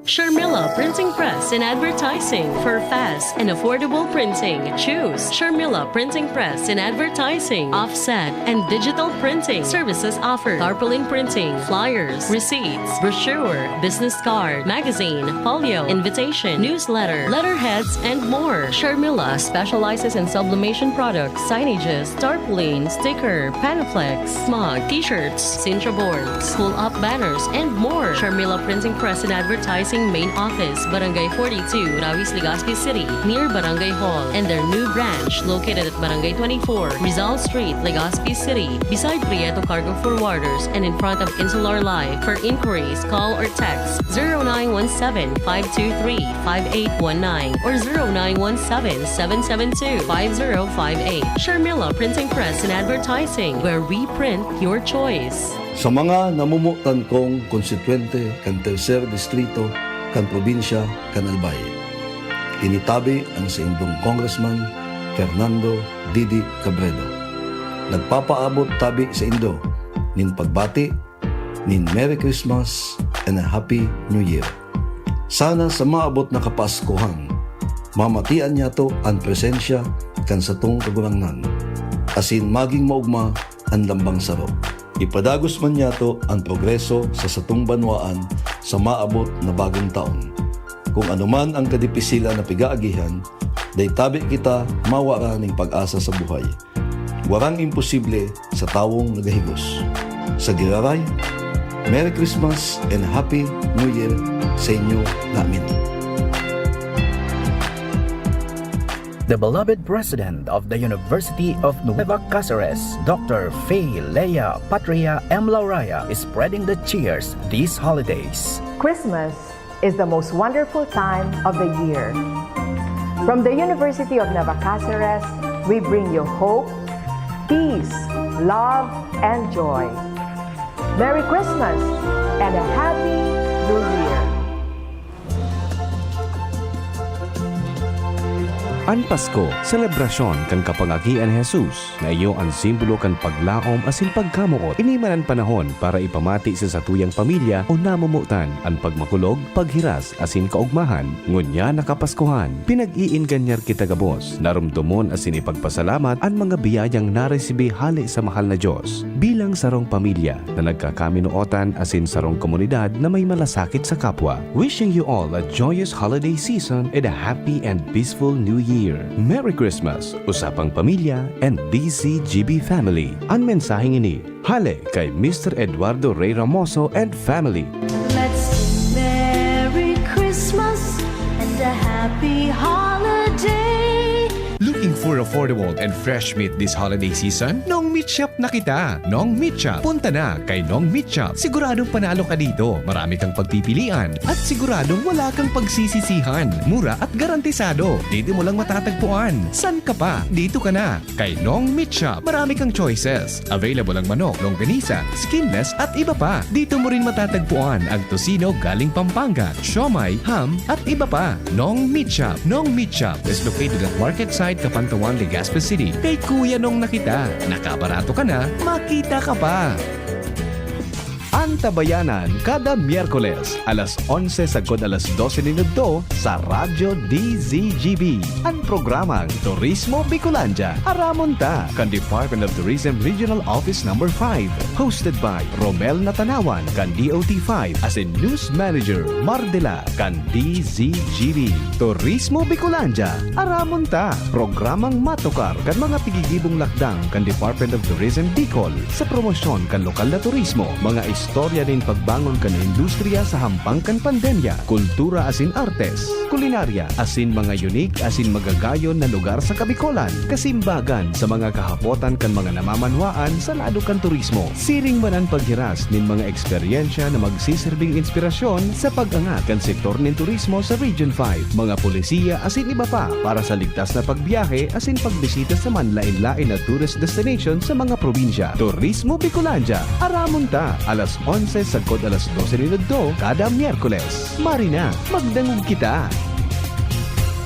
Sharmila Printing Press and Advertising. For fast and affordable printing, choose Sharmila Printing Press and Advertising. Offset and digital printing services offered. Tarpaulin printing, flyers, receipts, brochure, business card, magazine, folio, invitation, newsletter, letterheads, and more. Sharmila specializes in sublimation products, signages, tarpaulin, sticker, Panaflex, mug, t-shirts, Sintra boards, pull-up banners, and more. Sharmila Printing Press and Advertising Main Office, Barangay forty-two, Rawis, Legazpi City, near Barangay Hall, and their new branch located at Barangay twenty-four, Rizal Street, Legazpi City, beside Prieto Cargo Forwarders and in front of Insular Life. For inquiries, call or text zero nine one seven, five two three, five eight one nine or zero nine one seven, seven seven two, five zero five eight. Sharmila Printing Press and Advertising, where we print your choice. Sa mga namomotan kong konstituyente kan Tercer Distrito kan probinsya kan Albay, ini tabi ang saindong Congressman Fernando Didi Cabredo. Nagpapaabot tabi saindo nin pagbati nin Merry Christmas and a Happy New Year. Sana sa maabot na Kapaskuhan, mamatian niyato an presensya kan satong Kagurangnan, asin magin maogma an lambang saro. Ipadagos man niyato an progreso sa satong banwaan sa maabot na bagong taon. Kun anoman an kadipisilan na pig-aagihan, dai tabi kita mawara nin pag-asa sa buhay. Warang imposible sa tawong naghahigos. Sa giraray, Merry Christmas and Happy New Year sa inyo namin. The beloved president of the University of Nueva Caceres, Doctor Fay Lea Patria M. Lauraya, is spreading the cheers these holidays. Christmas is the most wonderful time of the year. From the University of Nueva Caceres, we bring you hope, peace, love, and joy. Merry Christmas and a Happy New Year! An Pasko, selebrasyon kan kapangakian ni Jesus, na iyo an simbolo kan paglaom asin pagkamoot. Ini man an panahon para ipamati sa satuyang pamilya o namomotan an pagmakulog, paghiras, asin kaogmahan. Ngunyan na Kapaskuhan, pinag-iingganyar kita gabos na romdomon asin ipagpasalamat an mga biyayang naresibi hale sa mahal na Dios. Bilang sarong pamilya na nagkakaminootan asin sarong komunidad na may malasakit sa kapwa, wishing you all a joyous holiday season and a happy and peaceful New Year. Merry Christmas, Usapang Pamilya and D Z G B family. An mensaheng ini, hale kay Mister Eduardo Ray Ramoso and family. Let's sing Merry Christmas and a Happy Holiday. Looking for affordable and fresh meat this holiday season? Nong Meat Shop na kita. Nong Meat Shop. Punta na kay Nong Meat Shop. Siguradong panalo ka dito. Marami kang pagpipilian at siguradong wala kang pagsisisihan. Mura at garantisado. Dito mo lang matatagpuan. San ka pa? Dito ka na. Kay Nong Meat Shop, marami kang choices. Available ang manok, longganisa, skinless at iba pa. Dito mo rin matatagpuan ang tocino galing Pampanga, siomai, ham, at iba pa. Nong Meat Shop. Nong Meat Shop is located at Market Side, Capantawan, Legazpi City. Kay Kuya Nong na kita. Nakabarato ka na, makita ka pa. Antabayanan kada Miyerkules, alas onse sagkod alas dose nin udto sa Radyo D Z G B, an programang Turismo Bicolandia, Aramon Ta, kan Department of Tourism Regional Office Number five, hosted by Romel Natanawan, kan D O T five, asin News Manager Mardela, kan D Z G B. Turismo Bicolandia, Aramon Ta, programang matukar kan mga pigigibong lakdang kan Department of Tourism Bicol sa promosyon kan lokal na turismo, mga istorya nin pagbangon kan industriya sa hampang kan pandemya, kultura asin artes, kulinarya, asin mga unique asin magagayon na lugar sa Kabicolan, kasimbagan sa mga kahapotan kan mga namamanwaan sa lado kan turismo. Siring man an paghiras nin mga eksperyensya na magsiserbing inspirasyon sa pag-angat kan sektor nin turismo sa Region five, mga polisiya asin iba pa para sa ligtas na pagbiyahe asin pagbisita sa manlaen-laen na tourist destination sa mga probinsya. Turismo Bicolandia, Aramon Ta, alas onse sagkod alas dose nin udto kada Miyerkules. Mari na, magdangog kita!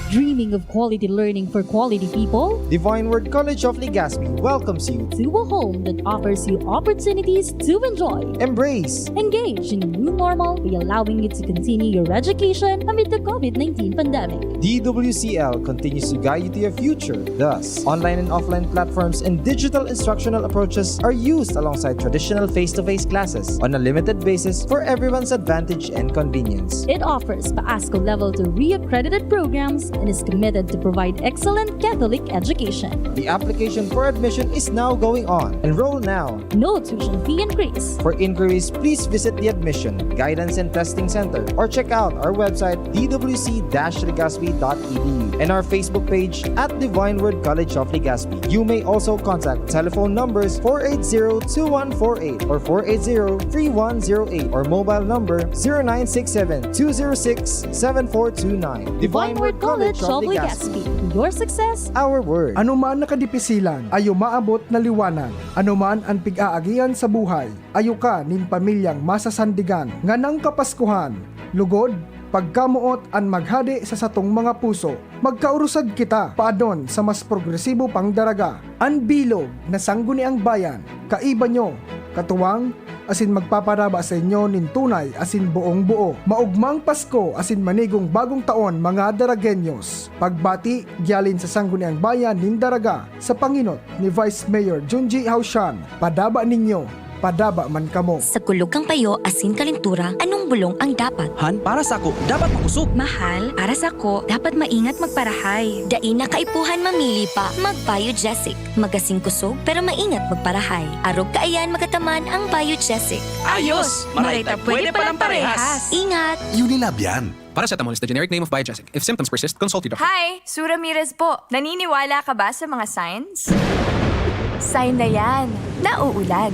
Dreaming of quality learning for quality people? Divine Word College of Legazpi welcomes you. To a home that offers you opportunities to enjoy, Embrace, engage in a new normal by allowing you to continue your education amid the COVID nineteen pandemic. D W C L continues to guide you to your future. Thus, online and offline platforms and digital instructional approaches are used alongside traditional face-to-face classes on a limited basis for everyone's advantage and convenience. It offers PASCO Level two re-accredited programs and is committed to provide excellent Catholic education. The application for admission is now going on. Enroll now. No tuition fee increase. For inquiries, please visit the Admission, Guidance and Testing Center or check out our website d w c dash legazpi dot e d u and our Facebook page at Divine Word College of Legazpi. You may also contact telephone numbers four eight zero two one four eight or four eight zero three one zero eight or mobile number zero nine six seven two zero six seven four two nine. Divine Word College of Legazpi. Your success, Our word. Ano man na kadipisilan, ayo maabot na liwanag. Ano man an pig-aagihan sa buhay, ayo ka nin pamilyang masasandigan. Nganang Kapaskuhan, lugod, pagkamoot an maghade sa satong mga puso. Magkaurusad kita paadon sa mas progresibo pang daraga. An bilog na Sangguniang Bayan, kaiba nyo, katuwang, asin magpaparaba sa inyo nin tunay asin buong-buo. Maugmang Pasko asin manigong Bagong Taon, mga Daragueños! Pagbati, gialin sa Sangguniang Bayan nin Daraga, sa pangenot ni Vice Mayor Junji Haushan. Padaba ninyo, padaba man kamo. Sa kulog kan payo asin kalentura, anong bulong ang dapat? Han, para sako, dapat makosog. Mahal, para sako, dapat maingat magparahay. Dai na kaipuhan mamili pa, mag-Biogesic. Magasin kosog, pero maingat magparahay. Arog kaiyan magataman ang Biogesic. Ayos! Maray ta pwede palang parehas! Ingat! Unilab yan. Paracetamol is the generic name of Biogesic. If symptoms persist, consult your doctor. Hi! Sue Ramirez po. Naniniwala ka ba sa mga signs? Sign na yan na uulan.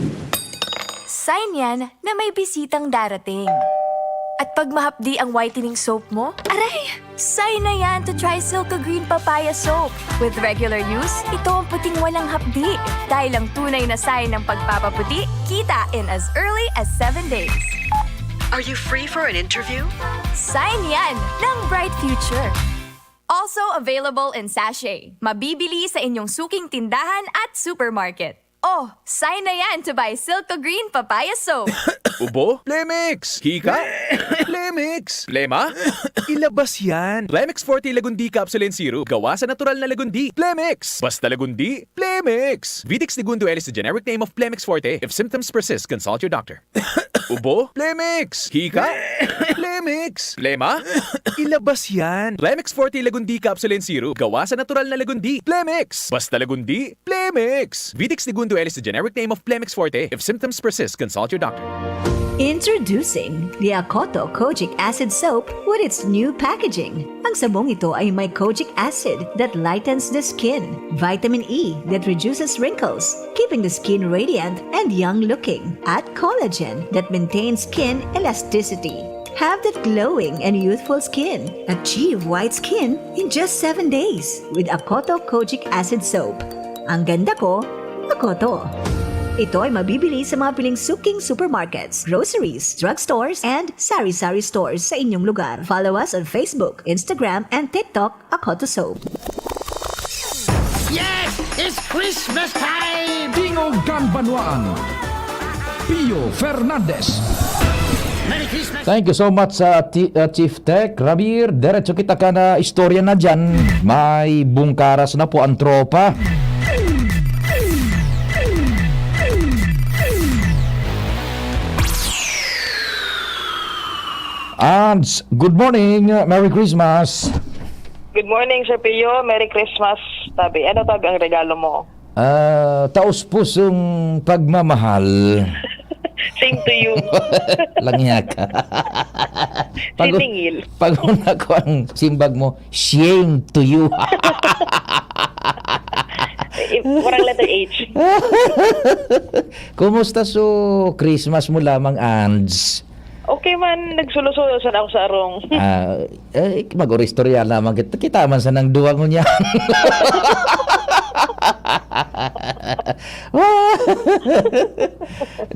Sign yan na may bisitang darating. At pag mahapdi ang whitening soap mo, aray! Sign na yan to try Silka Green Papaya Soap. With regular use, ito ang puting walang hapdi. Dahil ang tunay na sign ng pagpapaputi, kita in as early as seven days. Are you free for an interview? Sign yan ng bright future. Also available in sachet. Mabibili sa inyong suking tindahan at supermarket. Oh, sign na yan to buy Silka Green Papaya Soap. Ubo? Plemix! Hika? Plemix! Plema? Ilabas yan! Plemix Forte Lagundi Capsule and Syrup. Gawa sa natural na lagundi. Plemix! Basta lagundi, Plemix! Vitex Segundo L is the generic name of Plemix Forte. If symptoms persist, consult your doctor. Ubo? Plemix! Hika? Plemix! Plema? Ilabas yan! Plemix Forte Lagundi Capsule and Syrup. Gawa sa natural na lagundi. Plemix! Basta lagundi, Plemix! Vitex Segundo L is the generic name of Plemix Forte. If symptoms persist, consult your doctor. Introducing the Akoto Kojic Acid Soap with its new packaging. Ang sabong ito ay may kojic acid that lightens the skin, vitamin E that reduces wrinkles, keeping the skin radiant and young looking, at collagen that maintains skin elasticity. Have that glowing and youthful skin. Achieve white skin in just seven days with Akoto Kojic Acid Soap. Ang ganda ko, Akoto. Ito ay mabibili sa mga piling suking supermarkets, groceries, drugstores, and sari-sari stores sa inyong lugar. Follow us on Facebook, Instagram, and TikTok, Akoto Soap. Yes! It's Christmas time! Tingog kan Banwaan, Pio Fernandez. Merry Christmas! Thank you so much sa ti- uh, Chief Tech Ramir. Diretso kita kan uh, istorya na dyan. May bungkaras na po ang tropa. Ads, good morning. Merry Christmas. Good morning, Sir Pio. Merry Christmas, tabi. Ano, tabi, ang regalo mo? Ah, taos pusong pagmamahal. Same to you. Langya ka. Pag, Siningil. Pag una ko ang simbag mo, shame to you. Eh, walang letter H. Kumusta so Christmas mo lamang, Ands? Okay man, nagsulo-sulo sana ako sa arong. Ah, eh, mag-oristorya lamang kita. Kita man sa nang duwa ngunyan.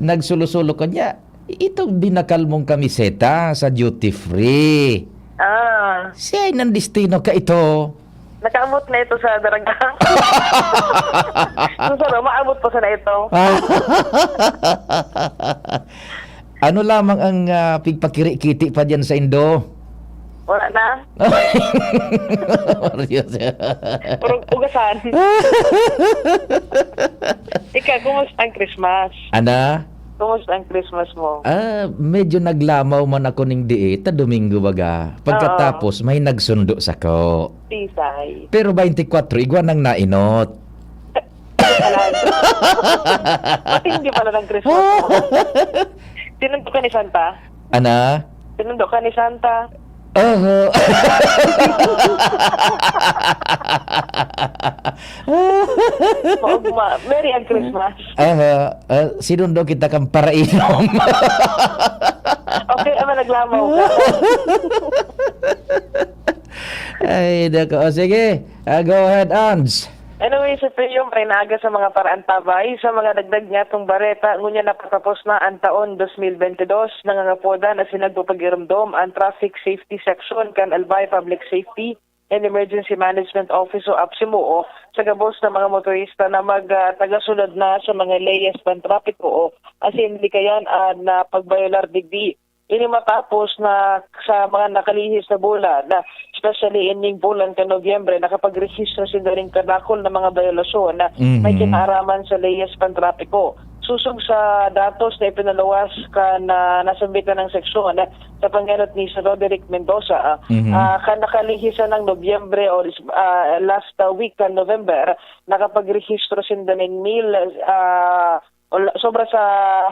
Nagsulo-sulo ka niya. Itong binakal mong kamiseta sa duty free. Ah. Siya ay nandistino ka ito. Nakaabot na ito sa daraga. Kung saan, maabot pa sana ito. Ano lamang ang, ah, pigpakirikiti pa diyan sa Indo? Wala na. Mario, Puro ugasan. Ikaw, kumusta ang Christmas? Ana? Kumusta ang Christmas mo? Ah, medyo naglamaw man ako ning diit, ta Domingo baga. Pagkatapos, Oo. may nagsundo sako. Tisay. Pero twenty-four, igwa nang nainot. Alam. Matindi pala ng Christmas mo. Sinundo ka ni Santa? Ana? Sinundo ka ni Santa? Oho. Maugma. Merry ang Christmas. Aha, ah, sinundo kita kan parainom. Okay, ama, naglamaw ka. Ay, nako. O, sige. Ah, go ahead, Ans. Anyway, sa Pio, may naaga sa mga paraantabay, sa mga dagdag niyatong bareta, ngunyan napatapos na ang taon dos mil bentidós, nangangapodan asin nagpapag-iromdom ang Traffic Safety Section kan Albay Public Safety and Emergency Management Office o APSEMO sa gabos na mga motorista na mag, ah, tagasunod na sa mga leyes pantrapiko o asin likayan an, ah, pagbayolar digdi. Ini matapos na sa mga nakalihis na bulan, na especially ining bulan kan Nobyembre, nakapagrehistro sinda ning kadakul na mga bayolasyon na may Mhm. kinaaraman sa leyes pantrapiko. Sosog sa datos na ipinaluwas kan, ah, nasambitan ng seksyon, ah, sa pangenot ni Sir Roderick Mendoza, ah, Mhm. ah, kan nakalihis na ng Nobyembre o, ah, last, ah, week kan November, nakapagrehistro sinda nin mil, ah, Wala, sobra sa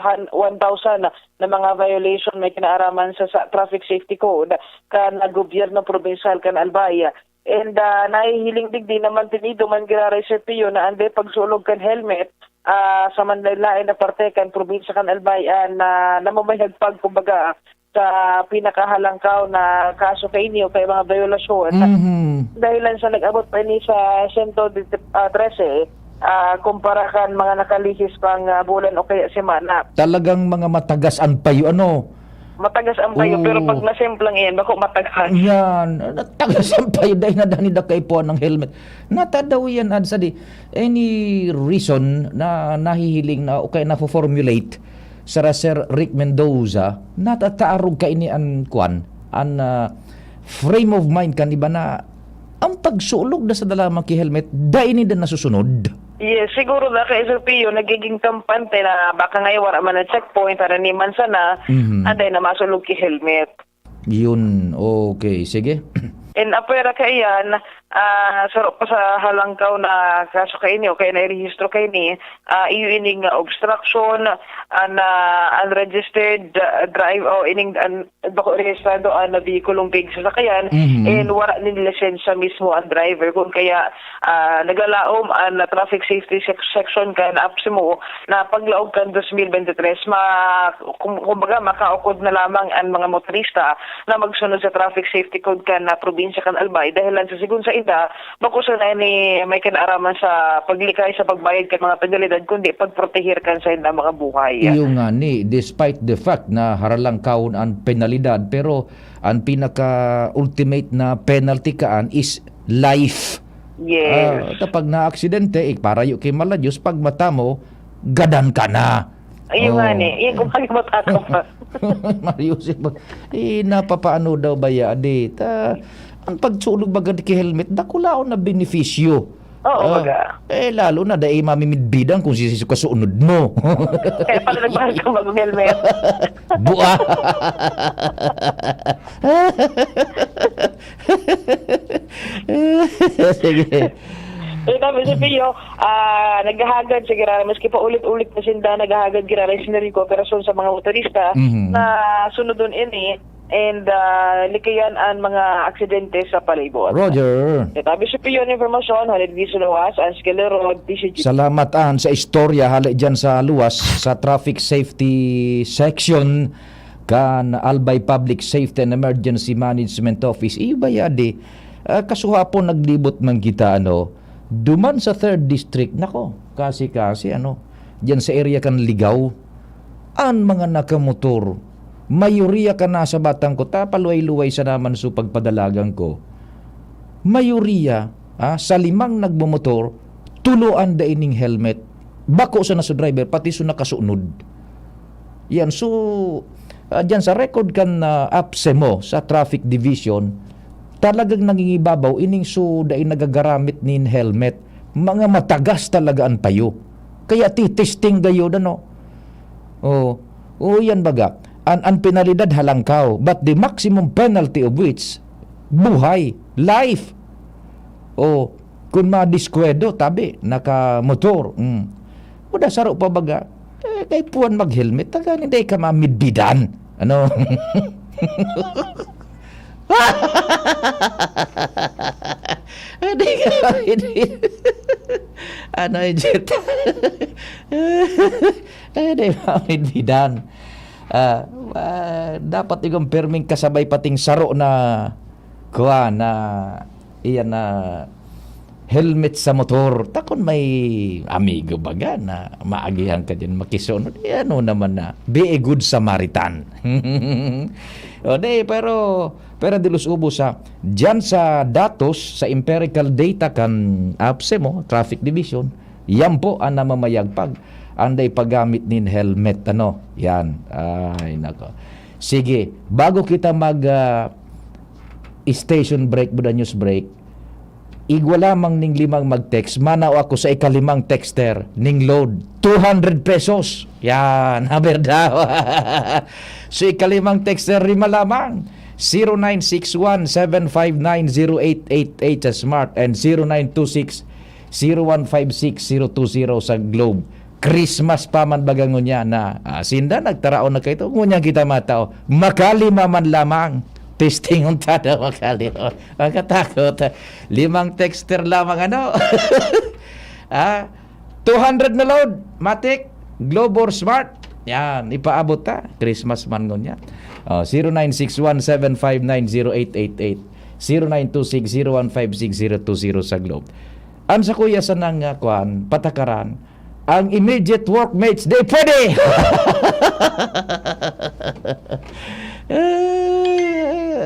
han-, one thousand na mga violation may kinaaraman sa, sa Traffic Safety Code kan gobyerno probinsyal kan Albay. And, ah, nahihiling digdi na mantenido man giraray sa piyo na anday pagsulog kan helmet, ah, sa manlaen-laen na parte kan probinsya kan Albay, ah, na namamayagpag, kumbaga, sa pinakahalangkaw na kaso kaini o kay mga violasyon. Mhm. Dahilan sa nag-abot pa ini sa sento trese, ah, kumpara kan mga nakalihis pang, ah, bulan o kaya semana. Talagang mga matagas an payo, ano? Matagas ang payo, Oo. pero pag nasimplang iyan, bako matagas. Yan, matagas ang payo, dahil na dani da kaipuhan ng helmet. Nata daw yan, Ad, sa di, any reason na nahihiling na o kaya nafo-formulate sara Sir Rick Mendoza, natataarog kaini an kwan, an, ah, frame of mind kan iba na ang pagsulog na sa dalaman ki helmet, dai ninda nasusunod. Yes, siguro na kay Sir Pio, nagiging kampante na baka ngayon wala man ang checkpoint, para ni man sana, Mhm. anday na masulog ki helmet. Yun, okay, sige. And apwera kaiyan, ah, saro pa sa halangkaw na kaso kaini o kaya nairehistro kaini, ah, iyo ining, ah, obstruction, an, ah, unregistered, ah, drive, o ining, an, bako rehistrado an behikulong pig sa sakayan, Mhm. and wala nin lisensya mismo ang driver. Kung kaya, ah, naglalaom an Traffic Safety Sec-, Section kan APSEMO na paglaog kan dos mil bente tres, ma-, kum-, kumbaga, makaukod na lamang an mga motorista na magsunod sa Traffic Safety Code kan, ah, probinsya kan Albay, dahil lang sa sigon sa inda, bako sana ini may kinaaraman sa paglikay sa pagbayad kan mga penalidad, kundi pagproteher kan saindang mga buhay. Iyo ngani, despite the fact na haralangkawon an penalidad, pero an pinaka-ultimate na penalty kaan is life. Yes. Ah, kapag naaksidente, eh, parayo ki mala Diyos, pag mata mo, gadan ka na. Ayun nga Oh. ni, yung kumbaga mata ko pa. Mario, si ba-, eh, napapaano daw ba ya, di? Ta-, ang pagsulog baga ki helmet, dakulaon na benepisyo. Oo, Ah, baga. eh, lalo na dai mamimidbidan kung sisi ka suunod mo. Kaya pala nagbago ka mag-helmet. Bua! Sige. Eh, kami si Pio, ah, naghahagad, sige, rara, maski pa ulit-ulit na sinda, naghahagad, giraray sinda rin kooperasyon sa mga motorista Mhm. na sunodon ini, and, ah, likayan ang mga aksidente sa palibot. Roger. Eh, kami si Pio, ang impormasyon, halid di sa luwas, ang Escalero, D C G. Salamat, An, sa istorya, hali dyan sa luwas, sa Traffic Safety Section kan Albay Public Safety and Emergency Management Office. Iyo ba ya, di? Ah, kasuhapon naglibot man kita, ano, duman sa third district. Nako, kasi-kasi, ano, diyan sa area kan Ligaw, ang mga nakamotor, Mayoriya kan nasa batang ko, ta paluway-luway sa naman so pagpadalagan ko. Mayoriya, ah, sa limang nagmomotor, tulo an dai ning helmet. Bako sana sa driver, pati so nakasunod. Yan. So, ah, diyan sa record kan, ah, APSEMO sa Traffic Division, talagang nangingibabaw ining so dai nagagaramit nin helmet. Mga matagas talaga an payo. Kaya titesting gayod, ano? Oh, oh, yan baga. An, an penalidad halangkaw, but the maximum penalty of which, buhay, life. Oh, kun madiskwado, tabi, nakamotor. Mm. Kuda saro pa baga, eh, kay puwan mag-helmet, tagani dai ka mamidbidan. Ano? Dai ka mamidbidan. Ano, Jet? Eh, dai mamidbidan. Ah, ah, dapat igong perming kasabay pating saro na, kuwan, na, iyan na helmet sa motor. Takon may amigo baga na maagihan ka diyan makisunod. Eh, ano naman na, be a good Samaritan. O, di, pero, pero dilos ubos, ha. Diyan sa datos, sa empirical data kan APSEMO, Traffic Division, yan po ang namamayagpag. Ang dai paggamit nin helmet, ano? Yan. Ay, nako. Sige, bago kita mag, ah, station break, buda news break, igwa lamang ning limang mag-text, manao ako sa ikalimang texter ning load. Two hundred pesos. Yan, haber daw. So, ikalimang texter, lima lamang. Zero nine six one seven five nine zero eight eight eight sa Smart and zero nine two six zero one five six zero two zero sa Globe. Christmas pa man baga ngunyan na, ah, sinda nagtaraon na kaito. Ngunyan kita matao, makalima man lamang. Testing unta daw, makalima. Makatakot. Limang texter lamang, ano? Ah, two hundred na load. Matik, Globe or Smart. Yan, ipaabot ta. Christmas man ngunyan. Oh, zero nine six one seven five nine zero eight eight eight, zero nine two six zero one five six zero two zero sa Globe. Ang sa kuya sa nang, ah, kwan, patakaran, ang immediate workmates, di pwede!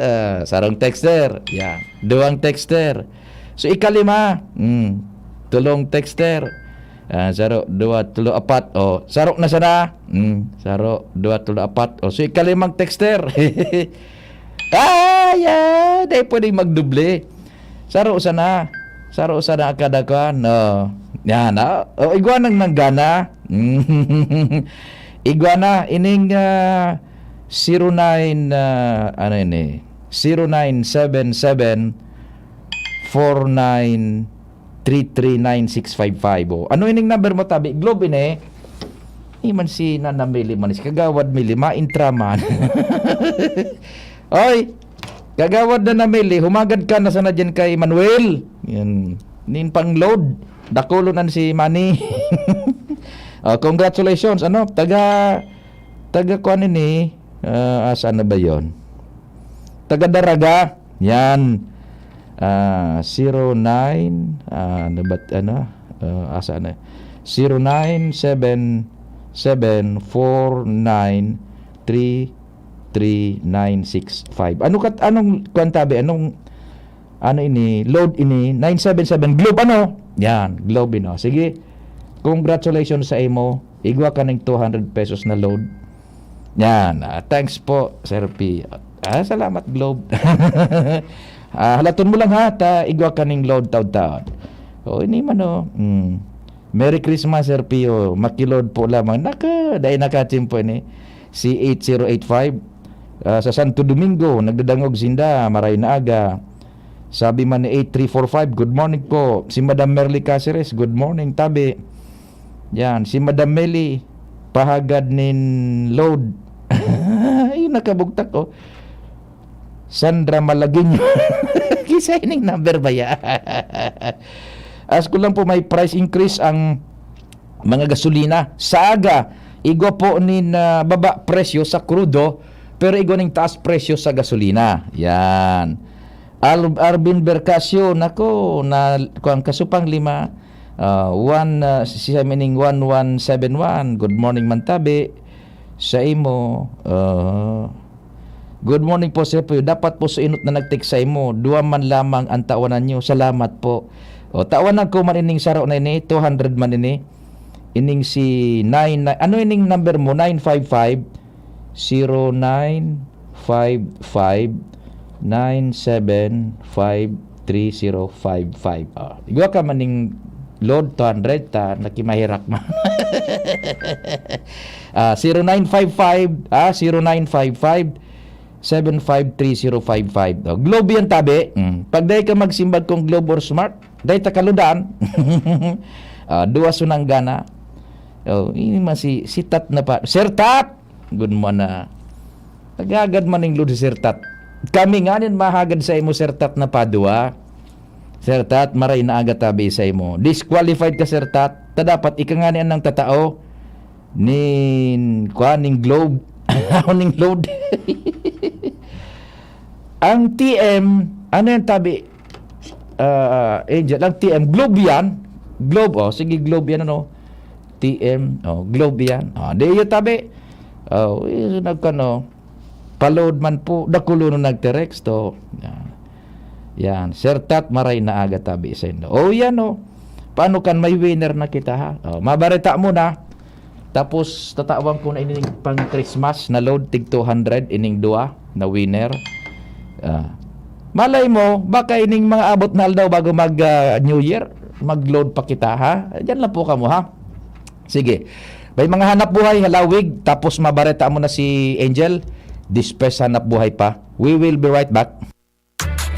Ah, sarong texter. Yeah. Duwang texter. So, ikalima. Mm. Tulong texter. Ah, saro, duwa, tulo, apat. Oh, saro na sana. Mm. Saro, duwa, tulo, apat. Oh, so, ikalimang texter. Ah, yeah. Di pwedeng magdoble. Saro sana. Saro sana kada kwan. Oh. Yan, ah. Oh, igwa nang nanggana. Igwa na. Ining, ah, zero nine, ah, ano ini? Zero nine seven seven four nine three three nine six five five. Oh. Ano ining number mo, tabi? Globe ini. Iman si Nana Mili man, si Kagawad Mili, maintra man. Oy, Kagawad Nana Mili, humagad ka na sana dyan kay Manuel. Yan. Nin pang load. Dakulon an si Manny. Oh, congratulations. Ano? Taga, taga kuan ini. Ah, asa na ba yon? Taga Daraga. Yan. Ah, zero nine, ah, ano ba, ano? Ah, asa na? Zero nine seven seven four nine three three nine six five. Ano kat-, anong kwan tabi? Anong, ano ini? Load ini? Nine seven seven Globe, ano? Yan, Globe, no? Sige. Congratulations sa imo. Igwa ka ning two hundred pesos na load. Yan. Ah, thanks po, Sir P. Ah, salamat, Globe. Ah, halaton mo lang, ha, ta igwa ka ning load taud-taud. O, ini man, oh. Mm. Merry Christmas, Sir P, oh. Makiload po lamang. Naka, dai nakatsimpo ini. C eight zero eight five. Ah, sa Santo Domingo, nagdadangog sinda, maray na aga. Sabi man ni eight three four five, "Good morning po." Si Madam Merly Caceres, "Good morning, tabi." Yan, si Madam Meli, pahagad nin load. Ay, nakabugtak, oh. Sandra Malagueño. Kisa ining number ba ya? Ask ko lang po, may price increase ang mga gasolina. Sa aga, igwa po nin, ah, baba presyo sa krudo, pero igwa ning taas presyo sa gasolina. Yan. Al-, Arvin Bercasio, nako, na, kuwan, kasupang lima, ah, one, ah, si, si, meaning one one seven one, good morning, Mantabi. Sa imo, ah, good morning po, Sir Puyo. Dapat po sa inot na nag-text sa imo, duwa man lamang ang tawanan nyo. Salamat po. O, tawanan ko man ining saro na ini, two hundred man ini. Ining si nine, ano ining number mo? Nine five five, zero nine five five, nine seven five three zero five five. Ah, igwa ka man ning load two hundred, ta nakimaherak man. Ah, zero nine five five, ah, zero nine five five, seven five three zero five five. Oh, Globe yan, tabi. Mm. Pag dai ka magsimbag kung Globe or Smart, dai ta kaludan. Ah, duwa sunang gana. Oh, ini man si, si Tat na pa. Sir Tat! Good mo na. Naghagad man ning load si Sir Tat. Kami nganin mahagad sa imo, Sir Tat, na padua. Sir Tat, maray na aga tabi sa imo. Disqualified ka, Sir Tat. Ta dapat ika ngani ang tatao nin, kuwan, ning Globe. Ning load. Ang T M, ano yan, tabi? Ah, Angel, ang T M, Globe yan. Globe, oh, sige, Globe yan, ano? T M, oh, Globe yan. Oh, di iyo tabi. Oh, iyo nagkano, pa-load man po, dakulo no nagtext, oh. Yan. Yan. Sir Tat, maray na aga tabi sa inyo. Oh, yan, oh. Paano kan may winner na kita, ha? Oh, mabareta mo na. Tapos, tatawan ko na ining pang Christmas na load, tig two hundred, ining dua na winner. Ah. Malay mo, baka ining mga abot na aldaw bago mag, ah, New Year, mag-load pa kita, ha? Diyan lang po kamo, ha? Sige. May mga hanap buhay, halawig, tapos mabareta mo na si Angel, dispes hanap buhay pa. We will be right back.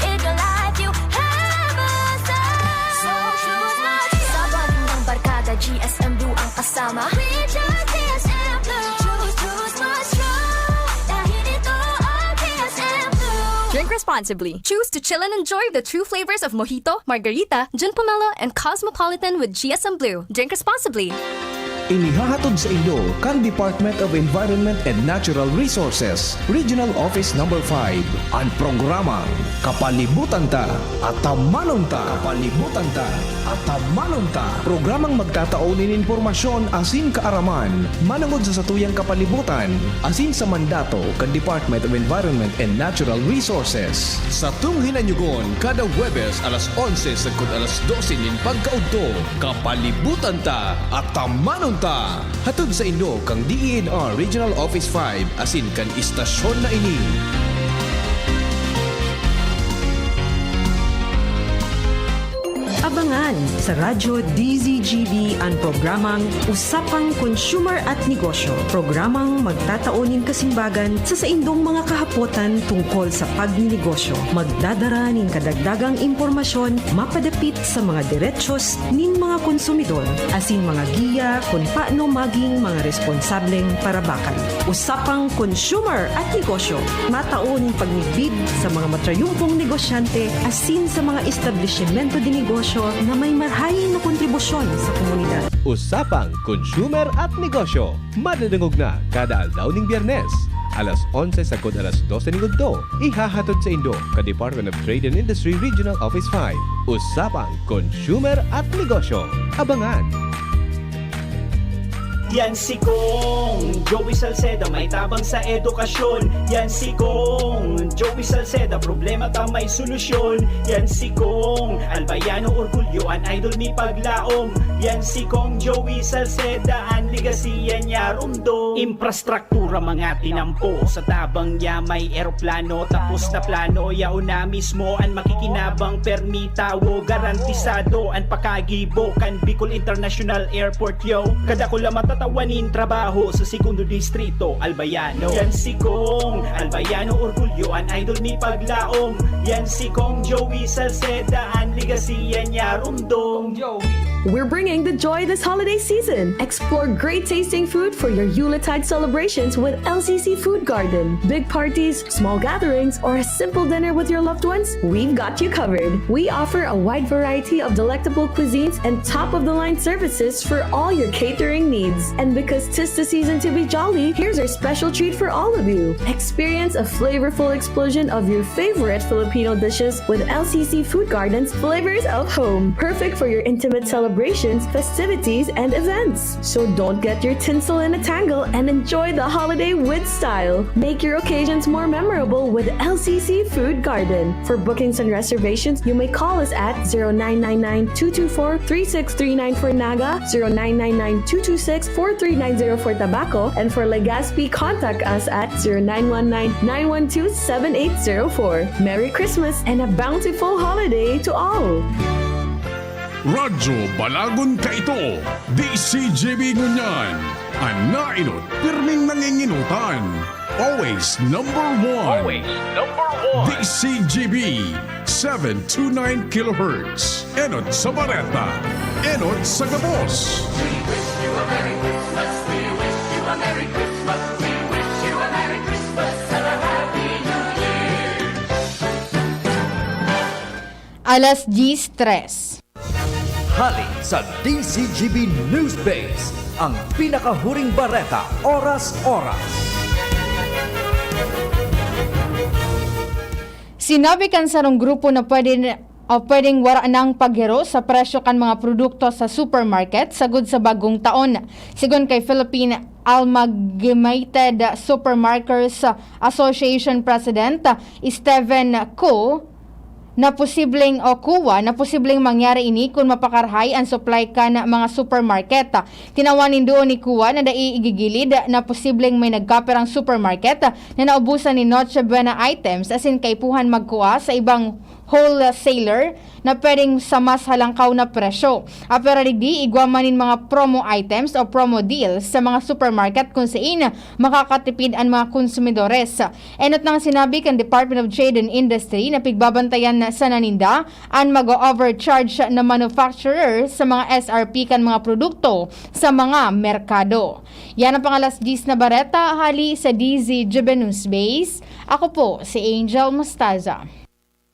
In your life, you have a star. So choose my Sabon ng barkada, G S M Blue ang kasama. We choose G S M Blue. Choose, choose my strong. Dahil ito ang G S M Blue. Drink responsibly. Choose to chill and enjoy the true flavors of Mojito, Margarita, Gin Pomelo, and Cosmopolitan with G S M Blue. Drink responsibly. Inihahatod sa inyo kan Department of Environment and Natural Resources, Regional Office Number five, an programang Kapalibutan Ta, Atamanon Ta. Kapalibutan Ta, Atamanon Ta. Programang magtatao nin impormasyon asin kaaraman manongod sa satuyang kapalibutan asin sa mandato kan Department of Environment and Natural Resources. Satong hinanyugon kada Huwebes alas onse sagkod alas dose nin pagkaudto, Kapalibutan Ta, Atamanon Ta. Hatod sa inyo kan D E N R Regional Office five asin kan istasyon na ini. Abangan sa Radyo D Z G B an programang Usapang Consumer at Negosyo. Programang magtatao nin kasimbagan sa saindong mga kahapotan tungkol sa pagninegosyo. Magdadara nin kadagdagang impormasyon mapadapit sa mga derechos nin mga konsumidor asin mga giya kun paano maging mga responsableng parabakan. Usapang Consumer at Negosyo, matao nin pagmidbid sa mga matrayumpong negosyante asin sa mga establisimento de negosyo na may marahay na kontribusyon sa komunidad. Usapang Consumer at Negosyo, madadangog na kada aldaw nin Biyernes, alas onse sagkod alas dose nin udto. Ihahatod sa indo kan Department of Trade and Industry Regional Office five. Usapang Consumer at Negosyo. Abangan! Yan si Kong Joey Salceda, may tabang sa edukasyon. Yan si Kong Joey Salceda, problema ta may solusyon. Yan si Kong Albayano, orgulyo an idol mi paglaom. Yan si Kong Joey Salceda, an legacy yan niya rumdom. Infrastruktura mga tinampo, sa tabang niya may eroplano, tapos na plano, yaon na mismo an makikinabang, permi tawo, garantisado an pakagibo kan Bicol International Airport, yo. Kadakula matatawan nin trabaho sa Segundo Distrito, Albayano. Yan si Kong Albayano, orgulyo an idol mi paglaom. Yan si Kong Joey Salceda, an legacy yan niya rumdom. We're bringing the joy this holiday season. Explore great tasting food for your Yuletide celebrations with L C C Food Garden. Big parties, small gatherings, or a simple dinner with your loved ones, we've got you covered. We offer a wide variety of delectable cuisines and top-of-the-line services for all your catering needs. And because 'tis the season to be jolly, here's our special treat for all of you. Experience a flavorful explosion of your favorite Filipino dishes with L C C Food Garden's Flavors of Home. Perfect for your intimate celebration celebrations, festivities, and events. So don't get your tinsel in a tangle and enjoy the holiday with style. Make your occasions more memorable with L C C Food Garden. For bookings and reservations, you may call us at zero nine nine nine two two four three six three nine for Naga, zero nine nine nine two two six four three nine zero for Tabaco, and for Legazpi, contact us at zero nine one nine nine one two seven eight zero four. Merry Christmas and a bountiful holiday to all! Radyo Balagon Kaito, D C G B ngunyan. An nainot, pirming nanginginotan. Always number one. Always number one. D C G B, seven two nine kilohertz. Enot sa bareta. Enot sa gabos. We wish you a Merry Christmas. We wish you a Merry Christmas. We wish you a Merry Christmas and a Happy New Year. Alas diyes tres. Hali sa D Z G B Newsbase, ang pinakahuring bareta, oras-oras. Sinabi kan sarong grupo na pwede o pwedeng wara nang paghiro sa presyo kan mga produkto sa supermarket sagod sa bagong taon. Sigon kay Philippine Amalgamated Supermarketers Association President Steven Ko, na posibleng o kuwa na posibleng mangyari ini kun mapakarahay an supply kan mga supermarket. Tinawan nin duon ni Kuwa na dai igigilid na posibleng may nagkaperang supermarket na naubusan nin Noche Buena items asin kaipuhan magkua sa ibang wholesaler na pwedeng sa mas halangkaw na presyo. Apwera digdi, igwa man nin mga promo items o promo deals sa mga supermarket kun sain makakatipid an mga konsumidores. Enot nang sinabi kan Department of Trade and Industry na pigbabantayan na sana ninda an mag-overcharge na manufacturer sa mga S R P kan mga produkto sa mga merkado. Yan ang pangalas diyes na bareta hali sa D Z G B News Base. Ako po si Angel Mostaza.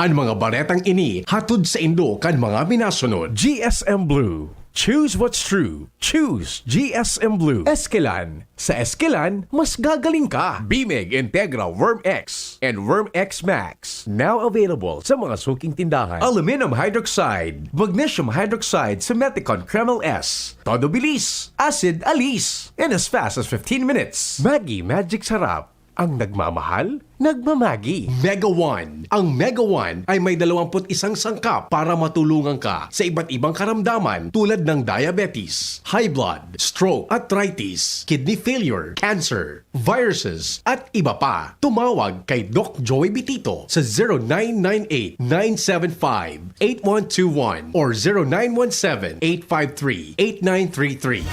An mga baretang ini hatod saindo kan mga minasunod. G S M Blue. Choose what's true. Choose G S M Blue. Eskelan. Sa Eskelan, mas gagaling ka. Bimig Integra Worm X and Worm X Max. Now available sa mga suking tindahan. Aluminum hydroxide, magnesium hydroxide sa Meticon Kremel S. Todo bilis, acid alis, in as fast as fifteen minutes. Maggi Magic Sarap. Ang nagmamahal, nagmamagi. Mega One. Ang Mega One ay may dalawampu't isang sangkap para matulungan ka sa iba't ibang karamdaman tulad ng diabetes, high blood, stroke, arthritis, kidney failure, cancer, viruses, at iba pa. Tumawag kay Doc Joey Bitito sa zero nine nine eight nine seven five eight one two one or zero nine one seven eight five three eight nine three three.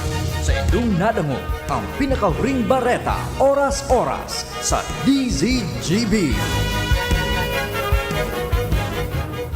Sa indong nadangog ang pinakahuring bareta, oras-oras sa D Z G B.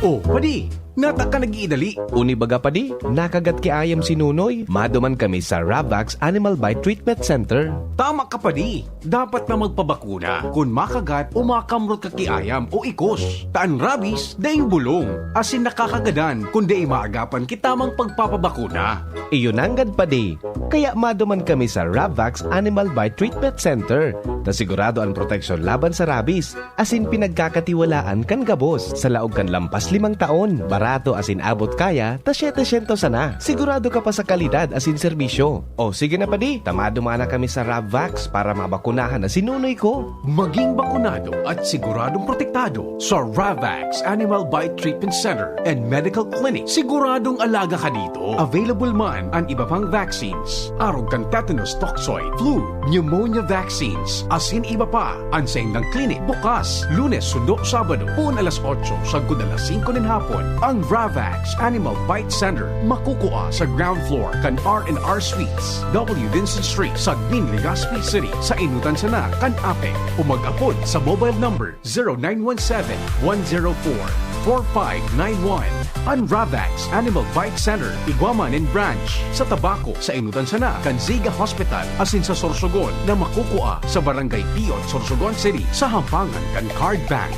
Oh, padi, nata ka nag-iidali. Uni baga padi, nakagat ki ayam si Nunoy. Maduman kami sa Ravax Animal Bite Treatment Center. Tama ka padi. Dapat na magpabakuna kun makagat o makamrot ka ki ayam o ikos. Ta an rabies, daing bulong, asin nakakagadan kun dai maagapan ki tamang pagpapabakuna. Iyo nanggad padi. Kaya maduman kami sa Ravax Animal Bite Treatment Center, ta sigurado an proteksyon laban sa rabies, asin pinagkakatiwalaan kan gabos. Sa laog kan lampas limang taon, barato asin abot kaya, ta setecientos sana. Sigurado ka pa sa kalidad asin serbisyo. O sige na padi, ta maduman na kami sa Ravvax para mabakunahan na si Nunoy ko. Maging bakunado at siguradong protektado sa Ravax Animal Bite Treatment Center and Medical Clinic. Siguradong alaga ka dito. Available man an iba pang vaccines, arog kan tetanus toxoid, flu, pneumonia vaccines, asin iba pa. An saindang clinic bukas Lunes sundo Sabado, poon alas otso sagkod alas singko nin hapon. Ang Ravax Animal Bite Center makukua sa ground floor kan R and R Suites, W Vincent Street, Sagmin, Legazpi City, sa enotan sana kan APEC, o mag-apod sa mobile number zero nine one seven, one zero four, four five nine one. An Ravax Animal Bite Center, igwa man nin branch sa Tabaco, sa enotan sana kan Ziga Hospital, asin sa Sorsogon na makukua sa Barangay Piot, Sorsogon City, sa hampangan kan Card Bank.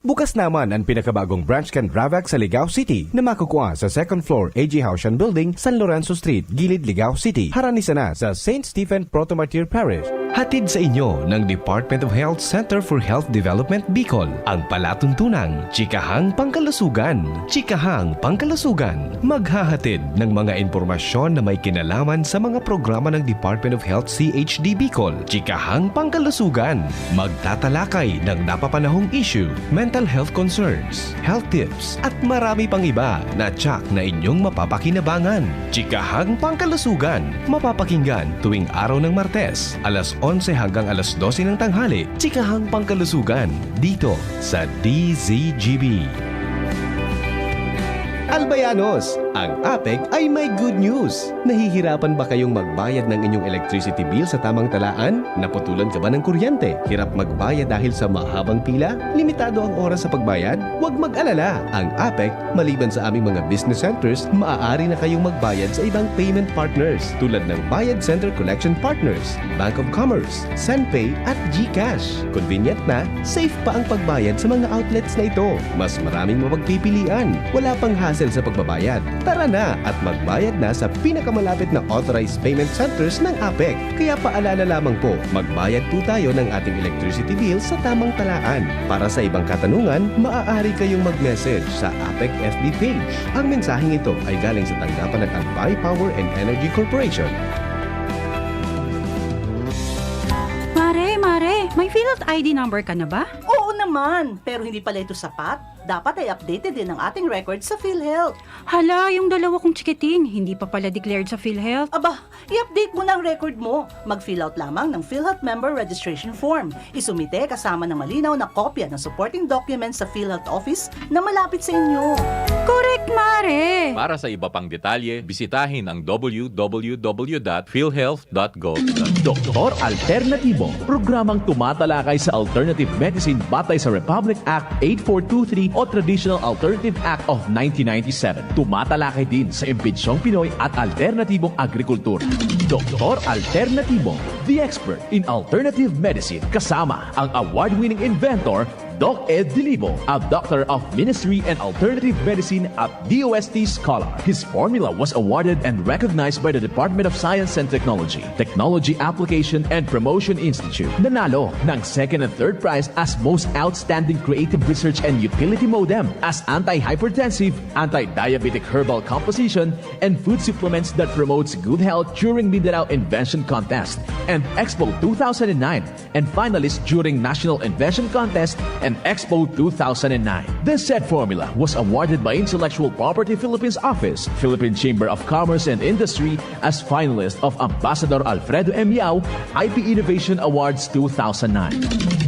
Bukas naman an pinakabagong branch kan Ravax sa Ligao City na makukua sa second floor A G Haushan Building, San Lorenzo Street, Gilid, Ligao City, harani sana sa Saint Stephen Protomartyr Parish. Hatid sa inyo ng Department of Health Center for Health Development Bicol, ang palatuntunang Chikahang Pangkalusugan. Chikahang Pangkalusugan, maghahatid ng mga impormasyon na may kinalaman sa mga programa ng Department of Health C H D Bicol. Chikahang Pangkalusugan, magtatalakay ng napapanahong issue, mental health concerns, health tips, at marami pang iba na tiyak na inyong mapapakinabangan. Chikahang Pangkalusugan, mapapakinggan tuwing araw ng Martes, alas onse hanggang alas dose ng tanghali. Chikahang Pangkalusugan, dito sa D Z G B. Albayanos, ang APEC ay may good news! Nahihirapan ba kayong magbayad ng inyong electricity bill sa tamang talaan? Naputulan ka ba ng kuryente? Hirap magbayad dahil sa mahabang pila? Limitado ang oras sa pagbayad? Huwag mag-alala! Ang APEC, maliban sa aming mga business centers, maaari na kayong magbayad sa ibang payment partners tulad ng Bayad Center Collection Partners, Bank of Commerce, Senpay at GCash. Convenient na, safe pa ang pagbayad sa mga outlets na ito. Mas maraming mapagpipilian, wala pang hassle sa pagbabayad. Tara na at magbayad na sa pinakamalapit na authorized payment centers ng APEC. Kaya paalala lamang po, magbayad po tayo ng ating electricity bill sa tamang talaan. Para sa ibang katanungan, maaari kayong mag-message sa APEC F B page. Ang mensaheng ito ay galing sa tanggapan ng Albay Power and Energy Corporation. Mare, Mare, may PhilHealth I D number ka na ba? Oo naman, pero hindi pala ito sapat. Dapat ay updated din ang ating record sa PhilHealth. Hala, yung dalawa kong chikiting, hindi pa pala declared sa PhilHealth. Aba, i-update mo na ang record mo. Mag-fill out lamang ng PhilHealth Member Registration Form. Isumite kasama ng malinaw na kopya ng supporting documents sa PhilHealth Office na malapit sa inyo. Correct, Mare! Para sa iba pang detalye, bisitahin ang w w w dot philhealth dot gov dot ph. Doktor Alternatibo, programang tumatalakay sa alternative medicine batay sa Republic Act eight four two three o Traditional Alternative Act of nineteen ninety-seven. Tumatalakay din sa imbitsyong Pinoy at alternatibong agrikultura. Doktor Alternatibo, the expert in alternative medicine, kasama ang award-winning inventor Doc Ed Dilibo, a Doctor of Ministry and Alternative Medicine at D O S T scholar. His formula was awarded and recognized by the Department of Science and Technology, Technology Application and Promotion Institute. Nanalo ng second and third prize as Most Outstanding Creative Research and Utility Modem as Anti-Hypertensive, Anti-Diabetic Herbal Composition, and Food Supplements that Promotes Good Health during Mindanao Invention Contest and Expo two thousand nine and finalist during National Invention Contest and Expo two thousand nine. The said formula was awarded by Intellectual Property Philippines Office, Philippine Chamber of Commerce and Industry as finalist of Ambassador Alfredo M. Yao I P Innovation Awards two thousand nine.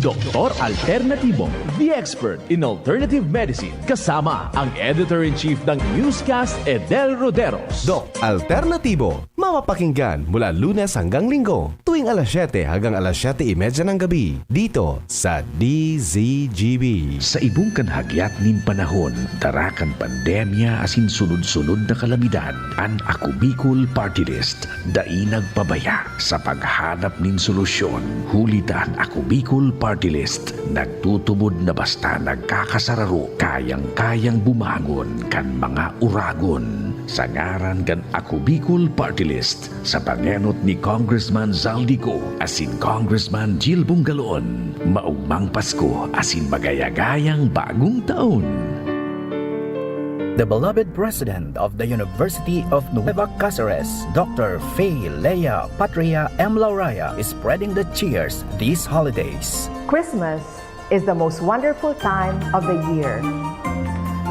Doktor Alternatibo, the expert in alternative medicine, kasama ang Editor-in-Chief ng Newscast, Edel Roderos. Doc Alternatibo, mapapakinggan mula Lunes hanggang Linggo, tuwing alas siyete hanggang alas siyete y media ng gabi, dito sa D Z G B. Sa ibong kan hagyat nin panahon, dara kan pandemya asin sunod-sunod na kalamidad, an Ako Bicol Party List dai nagpabaya sa paghanap nin solusyon. Huli ta an Ako Bicol Party List nagtutubod na basta nagkakasararo, kayang-kayang bumangon kan mga uragon. Sa ngaran kan Ako Bicol Party List, sa pangenot ni Congressman Zaldy Co asin Congressman Jil Bongalon, maogmang Pasko asin magayagayang bagong taon! The beloved president of the University of Nueva Caceres, Doctor Fay Lea Patria M. Lauraya, is spreading the cheers these holidays. Christmas is the most wonderful time of the year.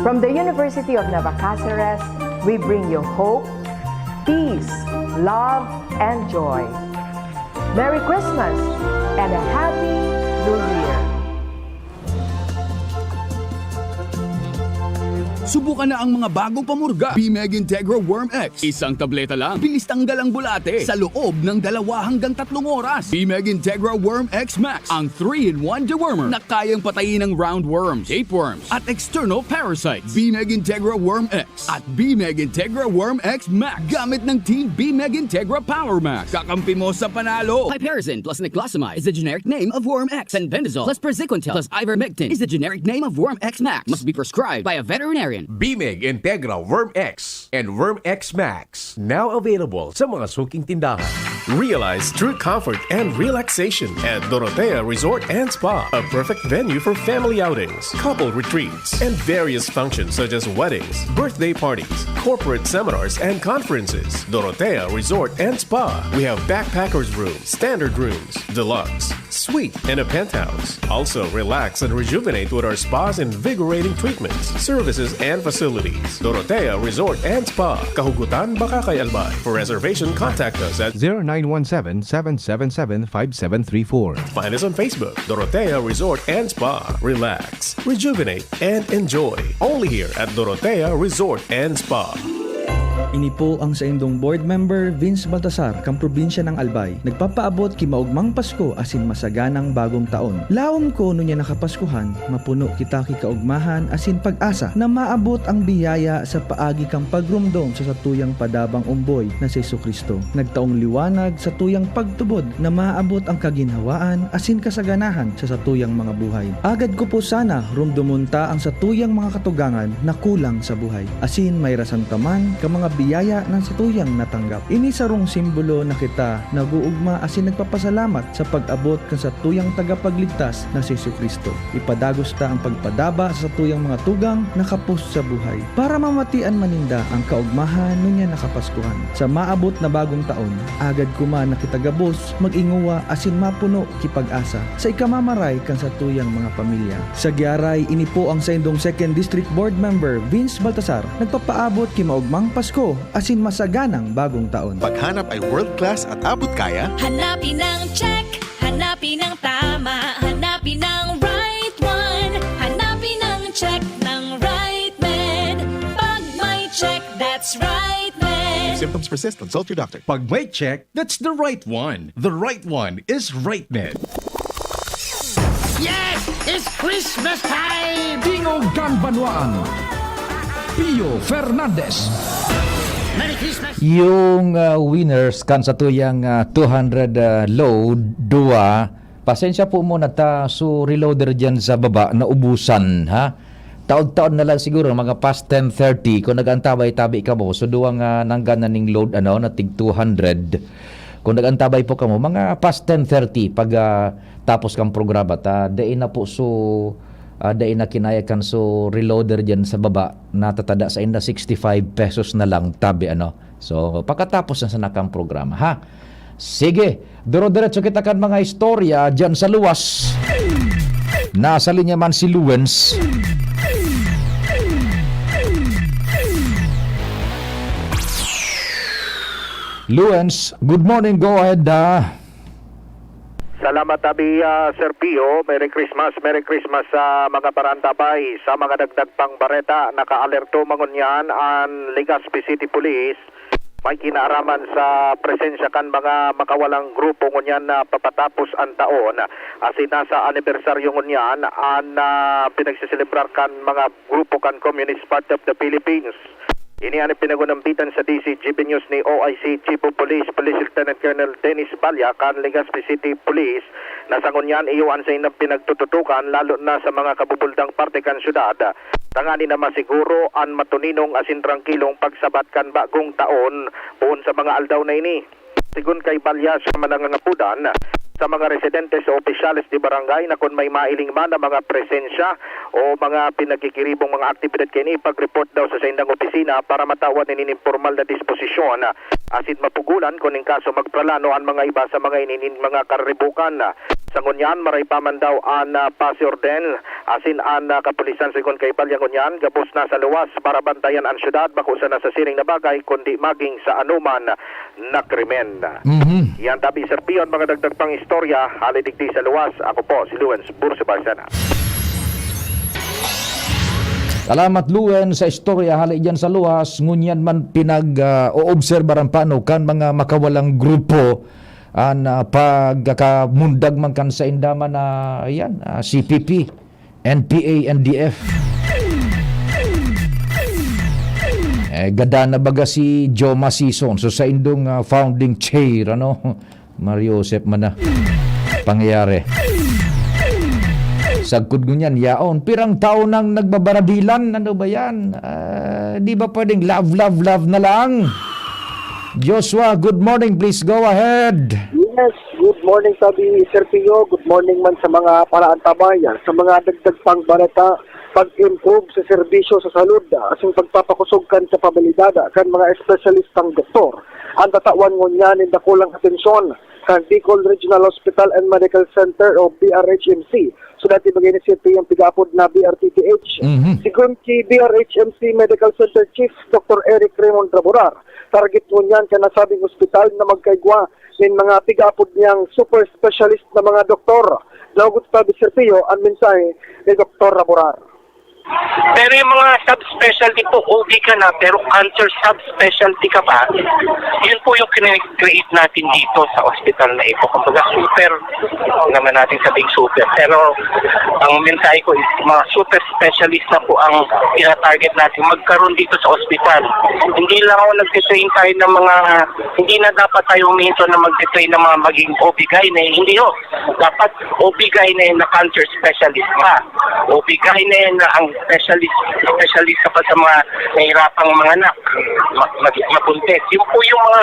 From the University of Nueva Caceres, we bring you hope, peace, love, and joy. Merry Christmas and a Happy New Year! Subukan na ang mga bagong pamurga, Bimeg Integra Worm X. Isang tableta lang, bilis tanggal ang bulate sa loob ng dalawa hanggang tatlong oras. Bimeg Integra Worm X Max, ang three-in-one dewormer na kayang patayin ang roundworms, tapeworms, at external parasites. Bimeg Integra Worm X at Bimeg Integra Worm X Max, gamit ng Team Bimeg Integra Power Max. Kakampi mo sa panalo! Piperazine plus niclosamide is the generic name of Worm X. Fenbendazole plus praziquantel plus ivermectin is the generic name of Worm X Max. Must be prescribed by a veterinarian. Bimeg Integra Worm X and Worm X Max, now available sa mga suking tindahan. Realize true comfort and relaxation at Dorotea Resort and Spa, a perfect venue for family outings, couple retreats, and various functions such as weddings, birthday parties, corporate seminars, and conferences. Dorotea Resort and Spa. We have backpackers room, standard rooms, deluxe, suite, and a penthouse. Also, relax and rejuvenate with our spa's invigorating treatments, services, and facilities. Dorotea Resort and Spa, Kahugutan, Bacacay, Albay. For reservation, contact us at zero nine one seven, seven seven seven, five seven three four. Find us on Facebook, Dorotea Resort and Spa. Relax, rejuvenate, and enjoy. Only here at Dorotea Resort and Spa. Ini po ang saindong board member, Vince Baltasar, kan probinsya ng Albay. Nagpapaabot ki maogmang Pasko asin masaganang Bagong Taon. Laom ko ngunyan na Kapaskuhan, mapuno kita ki kaogmahan asin pag-asa na maabot ang biyaya sa paagi kan pagromdom sa satuyang padabang omboy na si Jesu-Cristo. Nagtaong liwanag satuyang pagtubod na maabot ang kaginhawaan asin kasaganahan sa satuyang mga buhay. Agad ko po sana romdomon ta ang satuyang mga katugangan na kulang sa buhay, asin mairasan ta man kan mga biyaya na satuyang natanggap. Ini sarong simbolo na kita nag-oogma asin nagpapasalamat sa pag-abot kan satuyang tagapagligtas na si Jesu-Cristo. Ipadagos ta ang pagpadaba sa satuyang mga tugang na kapos sa buhay, para mamatian man ninda ang kaogmahan ngunyan na Kapaskuhan. Sa maabot na Bagong Taon, agad ko man na kita gabos mag-ingowa asin mapuno ki pag-asa sa ikamamaray kan satuyang mga pamilya. Sa giaray, ini po ang saindong Second District Board Member, Vince Baltasar, nagpapaabot ki maogmang Pasko asin masaganang Bagong Taon. Paghanap ay world class at abot kaya? Hanapin ang check, hanapin ang tama, hanapin ang right one, hanapin ang check ng right med. Pag may check, that's right med. If symptoms persist, consult your doctor. Pag may check, that's the right one. The right one is right med. Yes! It's Christmas time! Tingog kan Banwaan, Pio Fernandez. Merry Christmas! Yung, ah, winners kan satuyang, ah, two hundred, ah, load, duwa. Pasensya po muna ta, so reloader dyan sa baba, naubusan, ha? Taod-taod na lang siguro, mga past ten thirty, kung nag-antabay tabi kamo, so duwang, ah, nangganan ning load, ano, na tig two hundred. Kung nag-antabay po kamo, mga past ten thirty, pag, ah, tapos kang programa, ta, dai na po so, ah, dai na kinaya kan so reloader dyan sa baba, natatada sa inda sixty-five pesos na lang, tabi, ano. So, pagkatapos na sana kang programa, ha? Sige, duro-diretso kita kan mga istorya dyan sa luwas. Nasa linya man si Luens. Luens, good morning, go ahead, ha. Salamat, Abi, ah, Sir Pio. Merry Christmas, Merry Christmas sa mga parantabay. Sa mga dagdag pang bareta, nakaalerto mangunyan an Legazpi City Police. May kinaaraman sa presensya kan mga makawalang grupo ngunyan na papatapos an taon. Asin nasa anibersaryo ngunyan an, ah, pinagsiselebrar kan mga grupo kan Communist Party of the Philippines. Ini an ipinagunambitan sa D C G B News ni O I C Chief of Police, Police Lieutenant Colonel Dennis Balya kan Legazpi City Police, na sa ngunyan iyo an saindang pinagtututukan, lalo na sa mga kabubuldang parte kan syudad, tanganing na masiguro an matuninong asin trangkilong pagsabat kan bagong taon poon sa mga aldaw na ini. Sigon kay Balya, siya man nangangapodan sa mga residente sa opisyales de barangay na kun may mailing man na mga presensya o mga pinagkikiribong mga aktibidad kaini, ipag-report daw sa saindang opisina para matawan nin impormal na disposisyon asin mapugolan kun in kaso magplano an mga iba sa mga ini nin mga karibukan. Sa ngunyan, maray pa man daw an, ah, pasi orden asin an, ah, kapulisan. Sigon kay Balya, ngunyan gabos na sa luwas para bantayan an syudad, bako sana sa siring na bagay, kundi maging sa anoman na krimen. Mhm. Yan tabi, Sir Pion, mga dagdag pang istorya, hali digdi sa luwas. Ako po, si Luens Burso Barcena. Salamat, Luen, sa istorya hali dyan sa luwas. Ngunyan man pinag, ah, oobserbaran pa, no, kan mga makawalang grupo an, ah, pagkakamundag man kan sainda man na, ayan, ah, C P P, N P A, N D F. Eh, gada na baga si Joma Sison. So, saindong, ah, founding chair, ano? Mario Joseph man na pangyayari. Sagkod ngunyan, yaon. Pirang taon nang nagbabaradilan. Ano ba yan? Ah, di ba pwedeng love, love, love na lang? Joshua, good morning. Please go ahead. Yes, good morning, sabi Sir Pio. Good morning man sa mga paraantabay, sa mga dagdag pang balita, pag-improve sa serbisyo sa salud, asing pagpapakusog kan kapabilidad kan mga espesyalistang doktor. Ang tatawan ngunyan nin dakulang atensyon kan Bicol Regional Hospital and Medical Center o B R H M C. So dati bagay ni Sir Pio ang pigaapod na B R T T H. Mhm. Sigon ki B R H M C Medical Center Chief Doctor Eric Raymond Raburar, target ngunyan kan nasabing ospital na magkaigwa nin mga pigaapod niyang super specialist na mga doktor. Nahugot pa, Sir Pio, ang mensahe ni Doktor Raburar. Pero yung mga subspecialty po, O B ka na, pero cancer subspecialty ka pa, yun po yung kine-create natin dito sa hospital na ito. Kumbaga, super naman natin sabing super. Pero ang mensahe ko is mga super specialist na po ang tinatarget natin magkaroon dito sa hospital. Hindi lang ako nagtitrain tayo ng mga, hindi na dapat tayo huminto na magtitrain ng mga maging O B-gyne. Hindi ho. Dapat O B-gyne na cancer specialist pa. O B-gyne na ang specialist, specialist ka pa sa mga nahihirapang mga anak, ma- mag- mabuntis. Yun po yung mga,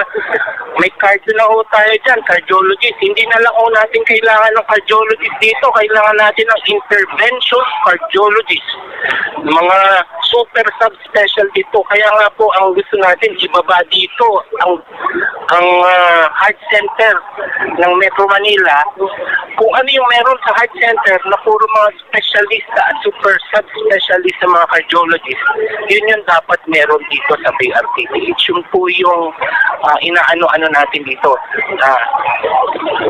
may cardio na ho tayo dyan, cardiologist. Hindi na lang ho natin kailangan ng cardiologist dito. Kailangan natin ng intervention cardiologist. Mga super subspecialty po. Kaya nga po ang gusto natin, ibaba dito ang ang ah, heart center ng Metro Manila. Kung ano yung meron sa heart center na puro mga specialista at super subspecialist sa mga cardiologist, yun yung dapat meron dito sa B R T T H. Yun po yung ah, inaano-ano natin dito. Ah,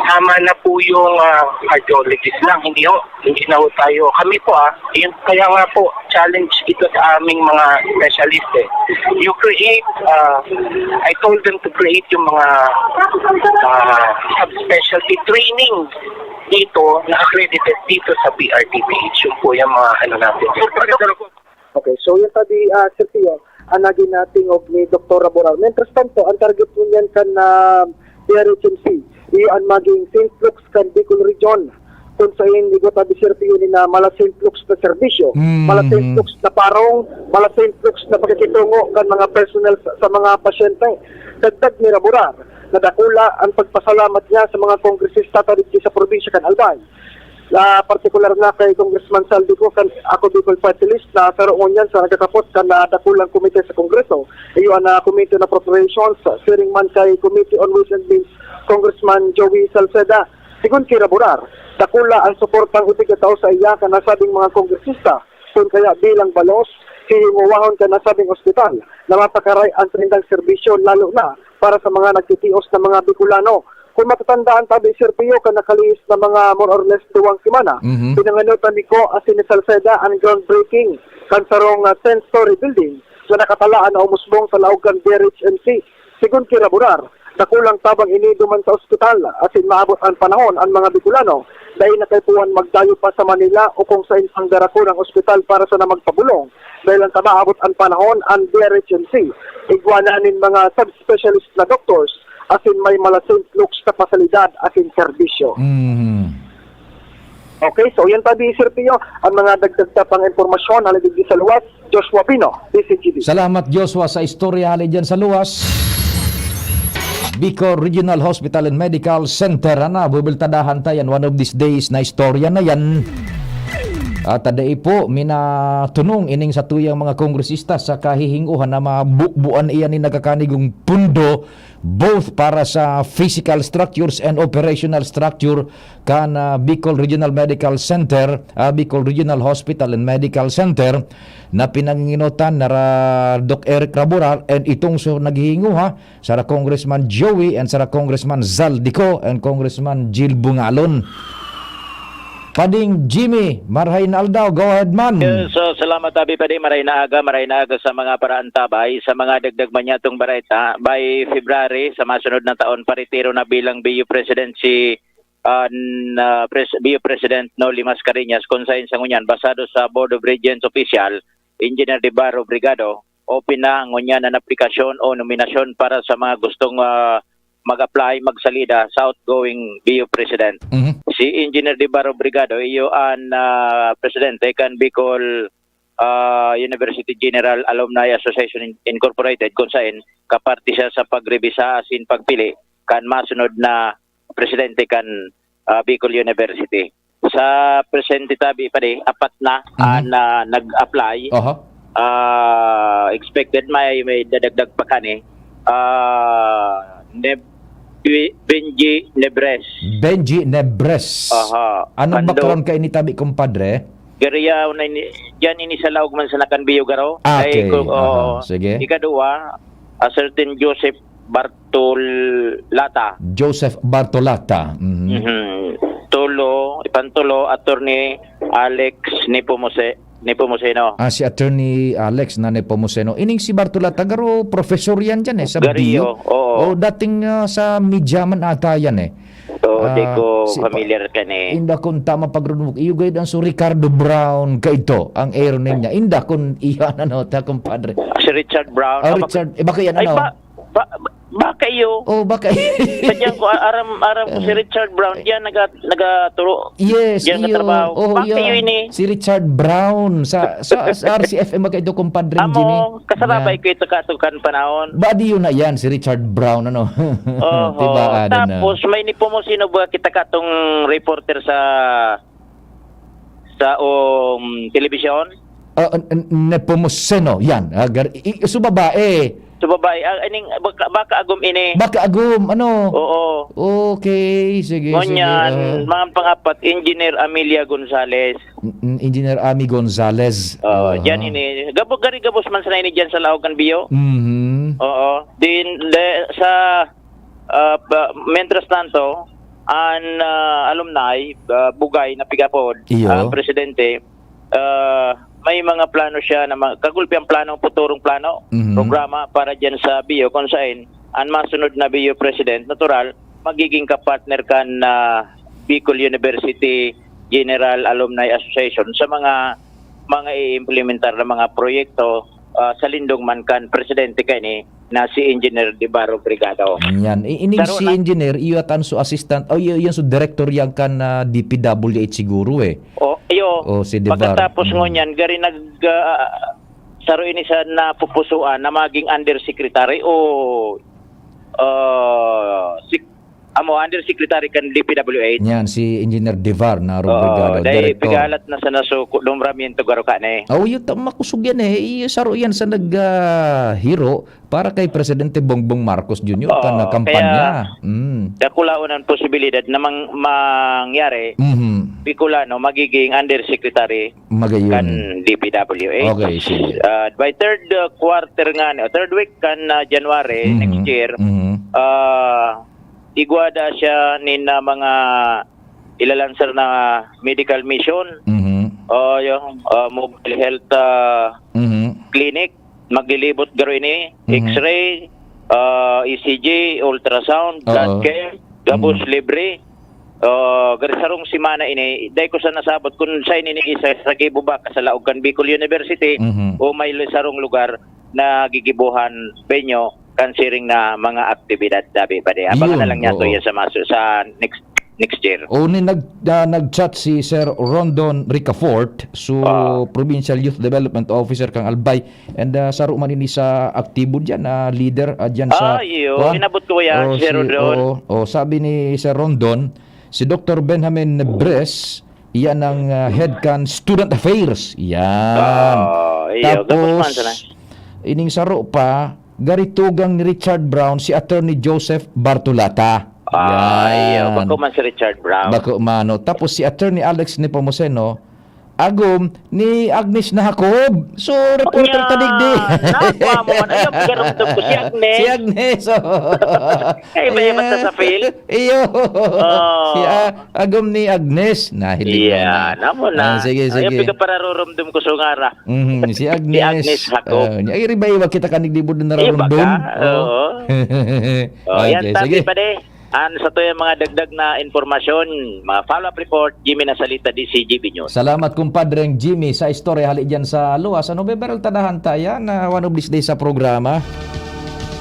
tama na po yung ah, cardiologist lang, hindi ho, hindi na ho tayo. Kami po ah, yun, kaya nga po, challenge ito sa aming mga specialist eh. You create, ah, I told them to create yung mga ah, subspecialty training dito na accredited dito sa B R T P H. Yun po yung mga ano natin. Okay, so yung sabi, uh, Sir Pio, ang naging nating og ni Doktor Raburar. Mientras tanto, ang target ngunyan kan uh, B R H M C, iyo ang maging Saint Luke's kan Bicol Region. Kung sa igwa tabi, Sir Pio, ni na mala Saint Luke's na serbisyo, Mm. mala Saint Luke's na parong, mala Saint Luke's na pagkikitungo kan mga personnel sa, sa mga pasyente. Dagdag ni Raburar, na dakula ang pagpasalamat niya sa mga kongresista ta digdi sa probinsya kan Albay. La partikular na kay Congressman Zaldy Co kan Ako Bicol Party List na saro ngunyan sa nagkakapot kan ah, dakulang komite sa Kongreso. Iyo an ah, Committee on Appropriations, siring man kay Committee on Ways and Means, Congressman Joey Salceda. Sigon ki Raburar, dakula an suportang ipigkatao sa iya kan nasabing mga kongresista, kun kaya bilang balos, hihinguwahon kan nasabing ospital na mapakaray an saindang serbisyo, lalo na para sa mga nagtitios na mga Bicolano. Kung matatandaan tabi, Sir Pio, kan nakalihis na mga more or less duwang semana, Mhm. pinanganotan ni Co asin ni Salceda an groundbreaking kan sarong ah, ten-story building na nakatalaan na umusbong sa laog kan B R H M C. Sigon ki Raburar, dakulang tabang ini duman sa ospital, asin maabot an panahon an mga Bicolano dai na kaipuhan magdayo pa sa Manila o kung sain pang darakon ang ospital para sana magpabolong. Dahil ang maabot an panahon, an B R H M C igwa na nin mga subspecialist na doctors asin may mala Saint Luke's na pasalidad asin serbisyo. Mhm. Okay, so yan tabi, Sir Pio, ang mga dagdag ta pang impormasyon hali digdi sa luwas. Joshua Pino, D Z G B. Salamat, Joshua, sa istorya hali dyan sa luwas. Bicol Regional Hospital and Medical Center, ana, bubiltadahan ta yan one of these days na istorya na yan. At adai po, minatunong ining satuyang mga kongresista sa kahihinguhan na mabubuan iyan ni nagkakanigong pundo, both para sa physical structures and operational structure kan ah, Bicol Regional Medical Center, ah, Bicol Regional Hospital and Medical Center, na pinanginginotan na ra Doc Eric Raburar and itong so naghihinguha, sara Congressman Joey and sara Congressman Zaldy Co and Congressman Jil Bungalon. Pading Jimmy, marhay na aldaw. Go ahead, man. Yes, so salamat, Abi Padi. Maray na aga, maray na aga sa mga paraantabay. Sa mga dagdag man niya itong bareta, by February, sa masunod na taon, paretiro na bilang B U President si ah, n- ah, Pres- B U President Noli Mascarenhas, kung sain sa ngunyan, basado sa Board of Regents official, Engineer De Barro Brigado, open na ngunyan an aplikasyon o nominasyon para sa mga gustong ah, mag-apply, magsalida sa outgoing B U President. Mhm. Si Engineer De Barro Brigado, iyo an ah, presidente kan Bicol ah, University General Alumni Association In-, Incorporated, kung saen kaparte siya sa pagrebisa asin pagpili kan masunod na presidente kan, ah, Bicol University. Sa presente tabi pa di, apat na Aha. an, ah, nag-apply. Aha. Ah, expected may, may dadagdag pa kani. Ah, Neb-, Benji Nebres. Benji Nebres. Aha. Anong Pando. background ka ini tabi, kumpadre? Gariyaw na ini, diyan ini sa laog man sa Nakan Biyo, Garo. Ah, Ay, okay. ku-, oo. Aha. Sige. Ikadua, a certain Joseph Bartolata. Joseph Bartolata. Mhm. Mhm. Tulo, ipantulo, Attorney Alex Nepomuce-, Nepomuceno. Ah, si Attorney Alex na Nepomuceno. Ining si Bartolata, garo professor yan dyan eh, sa Gariyo, B U. oo. O, dating, ah, sa media man ata yan eh. Oo, di Ah, ko si pa-, familiar kan eh. Inda kun tama pag-, iyo gayud an su Ricardo Brown kaito, ang air name niya. Inda kun iyan, ano, ta, kumpadre. Si Richard Brown. Ah, Ah, baka Richard, eh, baka yan, Ay, ano? ba-, ba-, baka iyo. Oh, baka Sadyang ko, aram, aram ko si Ah. Richard Brown, diyan naga-, nagaturo. Yes, Diyan iyo. nagtatrabaho. Oh, Baka iyo. iyo ini. Si Richard Brown sa, sa, sa R C F M ba kaito, kumpadre Amo, Jimmy? kasarabay Yan. ko ito kato kan panahon. Ba, di yun na yan, si Richard Brown, ano? Oho. Tibaan na. Tapos, may Nepomuceno ba kita katong reporter sa, sa, um, telebisyon? Ah, n-, n-, Nepomuceno, yan. Ah, gar-, i-, i-, so babae. So babae, ah, ining, baka, baka agom ini. Baka agom, ano? Oo. Okay, sige, sige, Ngunyan, ah. mga pangapat, Engineer Amelia Gonzalez. N-, n-, Engineer Ami Gonzalez. Oo, Aha. diyan ini. Gabo-, gari gabos man sana ini diyan sa laog kan Bio. Mhm. Oo. Din, de, sa, ah, pa, mientras tanto, an, ah, alumni, ah, Bugay na pigapod, Iyo. ah, presidente, ah, may mga plano siya na ma-, kagulpi ang plano, futurong plano, Mhm. programa para diyan sa Bio, kung sain, ang masunod na Bio president, natural, magiging kapartner kan, ah, Bicol University General Alumni Association sa mga, mga i-implementar na mga proyekto, ah, sa lindong man kan presidente kaini na si Engineer Debar Obligado. Yan. I-, ining Saro si na. Engineer, iyo atan su assistant, o iyo, yan su director yan kan, ah, D P W H siguro eh. O, iyo. O, si Debar. Pagkatapos Mm. ngunyan, gari nag, ah, saro ini sa napupusuan na maging undersecretary o, ah, sec-, amo, undersecretary kan D P W H. Yan, si Engineer Devar na Oo, Obligado, dahil director. pigalat na sa nasuko, nombramiento garo ka na eh. Oh, yun, ta-, makusog yan eh. Iyo, saro yan sa nag, ah, hiro para kay Presidente Bongbong Marcos Junior Oo, kan, ah, kampanya. kaya Mm. dakulaon ang posibilidad na mang-, mangyari, Mhm. Bicolano magiging undersecretary Magayon. kan D P W H. Okay, sige. Ah, by third, ah, quarter nga, no, third week kan, ah, January Mhm. next year, Mhm. ah, igwa daa siya nin, ah, mga ilalanser na medical mission. Mhm. O, yung, ah, mobile health, ah, Mhm. clinic. Maglilibot garo ini, Mhm. X-ray, ah, E C G, ultrasound, Oo. blood chem, gabos Mhm. libre. Ah, garo sarong semana ini, dai ko sa nasabot kung sa ini isa sa gibo ba, sa laog kan Bicol University, Mhm. o may sarong lugar na gigibohan, venue, kan siring na mga aktibidad, sabi pa di. Abangan Yun, na lang niya to oo. yan sa maso-, sa next, next year. O, ni nag-, ah, nag-chat si Sir Rondon Ricafort, so, Ah. Provincial Youth Development Officer kang Albay, and, ah, saro man ini sa aktibo diyan, ah, leader, ah, diyan sa, Ah, iyo. kuwan. Inabot ko yan, O, Sir si, Rondon. oo, o, sabi ni Sir Rondon, si Doktor Benjamin Nebres, iyan ang, ah, head kan Student Affairs. Yan. Ah, iyo. Gabos man Tapos, sana. ining saro pa, gari tugang ni Richard Brown, si Attorney Joseph Bartolata. Ah, iyo. Yan. Bako man si Richard Brown. Bako man, no? Tapos si Attorney Alex Nepomuceno, agom ni Agnes na Jacob. So, reporter Yan. ta digdi. Nakuha mo man. Ayaw, pagkarumdum ko si Agnes. Si Agnes, oh. Ay, may Ayan. mata sa feel? Iyo. Oh. Si A-, agom ni Agnes. Nahiling mo Iya, na. namo na. Ah, sige, Ayaw, sige. pagkapararurumdum ko sa ngara. Mhm, si Si Agnes. Agnes Jacob. Ah, ay, riba, iwa kita kanig di mo na Iba nararumdum. ka? Oh. Oo. Oh, yan, Okay, tabi sige. pa di. An sa to yung mga dagdag na impormasyon, mga follow-up report, Jimmy Nasalita, D C G B News. Salamat, kumpadreng Jimmy, sa istorya hali dyan sa luwas. Ano, beberal tadahan ta yan na one of these days sa programa?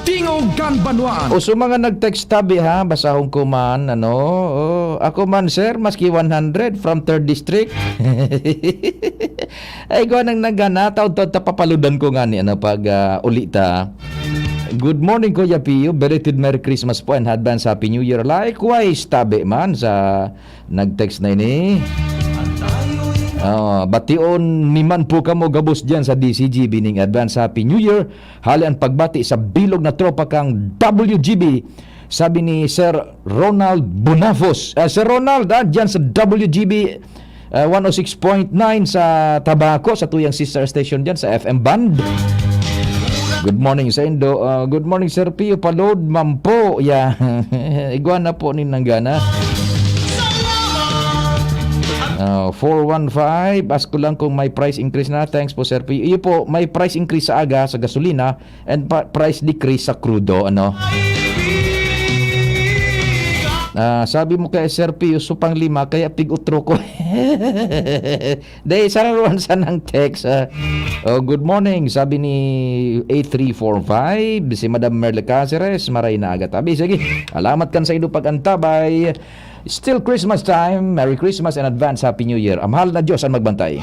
Tingog kan Banwaan. O sa mga nag-text tabi ha, basahon ko man, ano, oh, ako man sir, maski one hundred from third district. Ay, gawa nang nagana, taod-taod ta papaludan ko nga ni, ano, pag ah, uli ta. Good morning, Kuya Pio. Belated Merry Christmas po and advance Happy New Year. Likewise, tabi man sa nag-text na ini. Oh, bation mi man po kamo gabos dyan sa D C G B ning advance Happy New Year. Hali ang pagbati sa bilog na tropa kang W G B. Sabi ni Sir Ronald Bonafos. Ah, Sir Ronald, ah, dyan sa W G B, ah, one oh six point nine sa Tabaco, sa tuyang sister station dyan sa F M band. Good morning sa Indo. Ah, good morning, Sir Pio. Palod man po. Yeah. Igwa na po ni nanggana. Ah, four one five, ask ko lang kung may price increase na. Thanks po, Sir Pio. Iyo po, may price increase sa aga sa gasolina and pa- price decrease sa krudo, ano? Ah, sabi mo kay Sir Pio, supang lima, kaya pig-utro ko. Dahil sararuan sa ng text. Ah, oh, good morning, sabi ni eight three four five, si Madam Merle Caceres, maray na aga tabi. Sige, alamat kan sa indo pag-antabay. Still Christmas time. Merry Christmas and advance Happy New Year. Ang mahal na Diyos ang magbantay.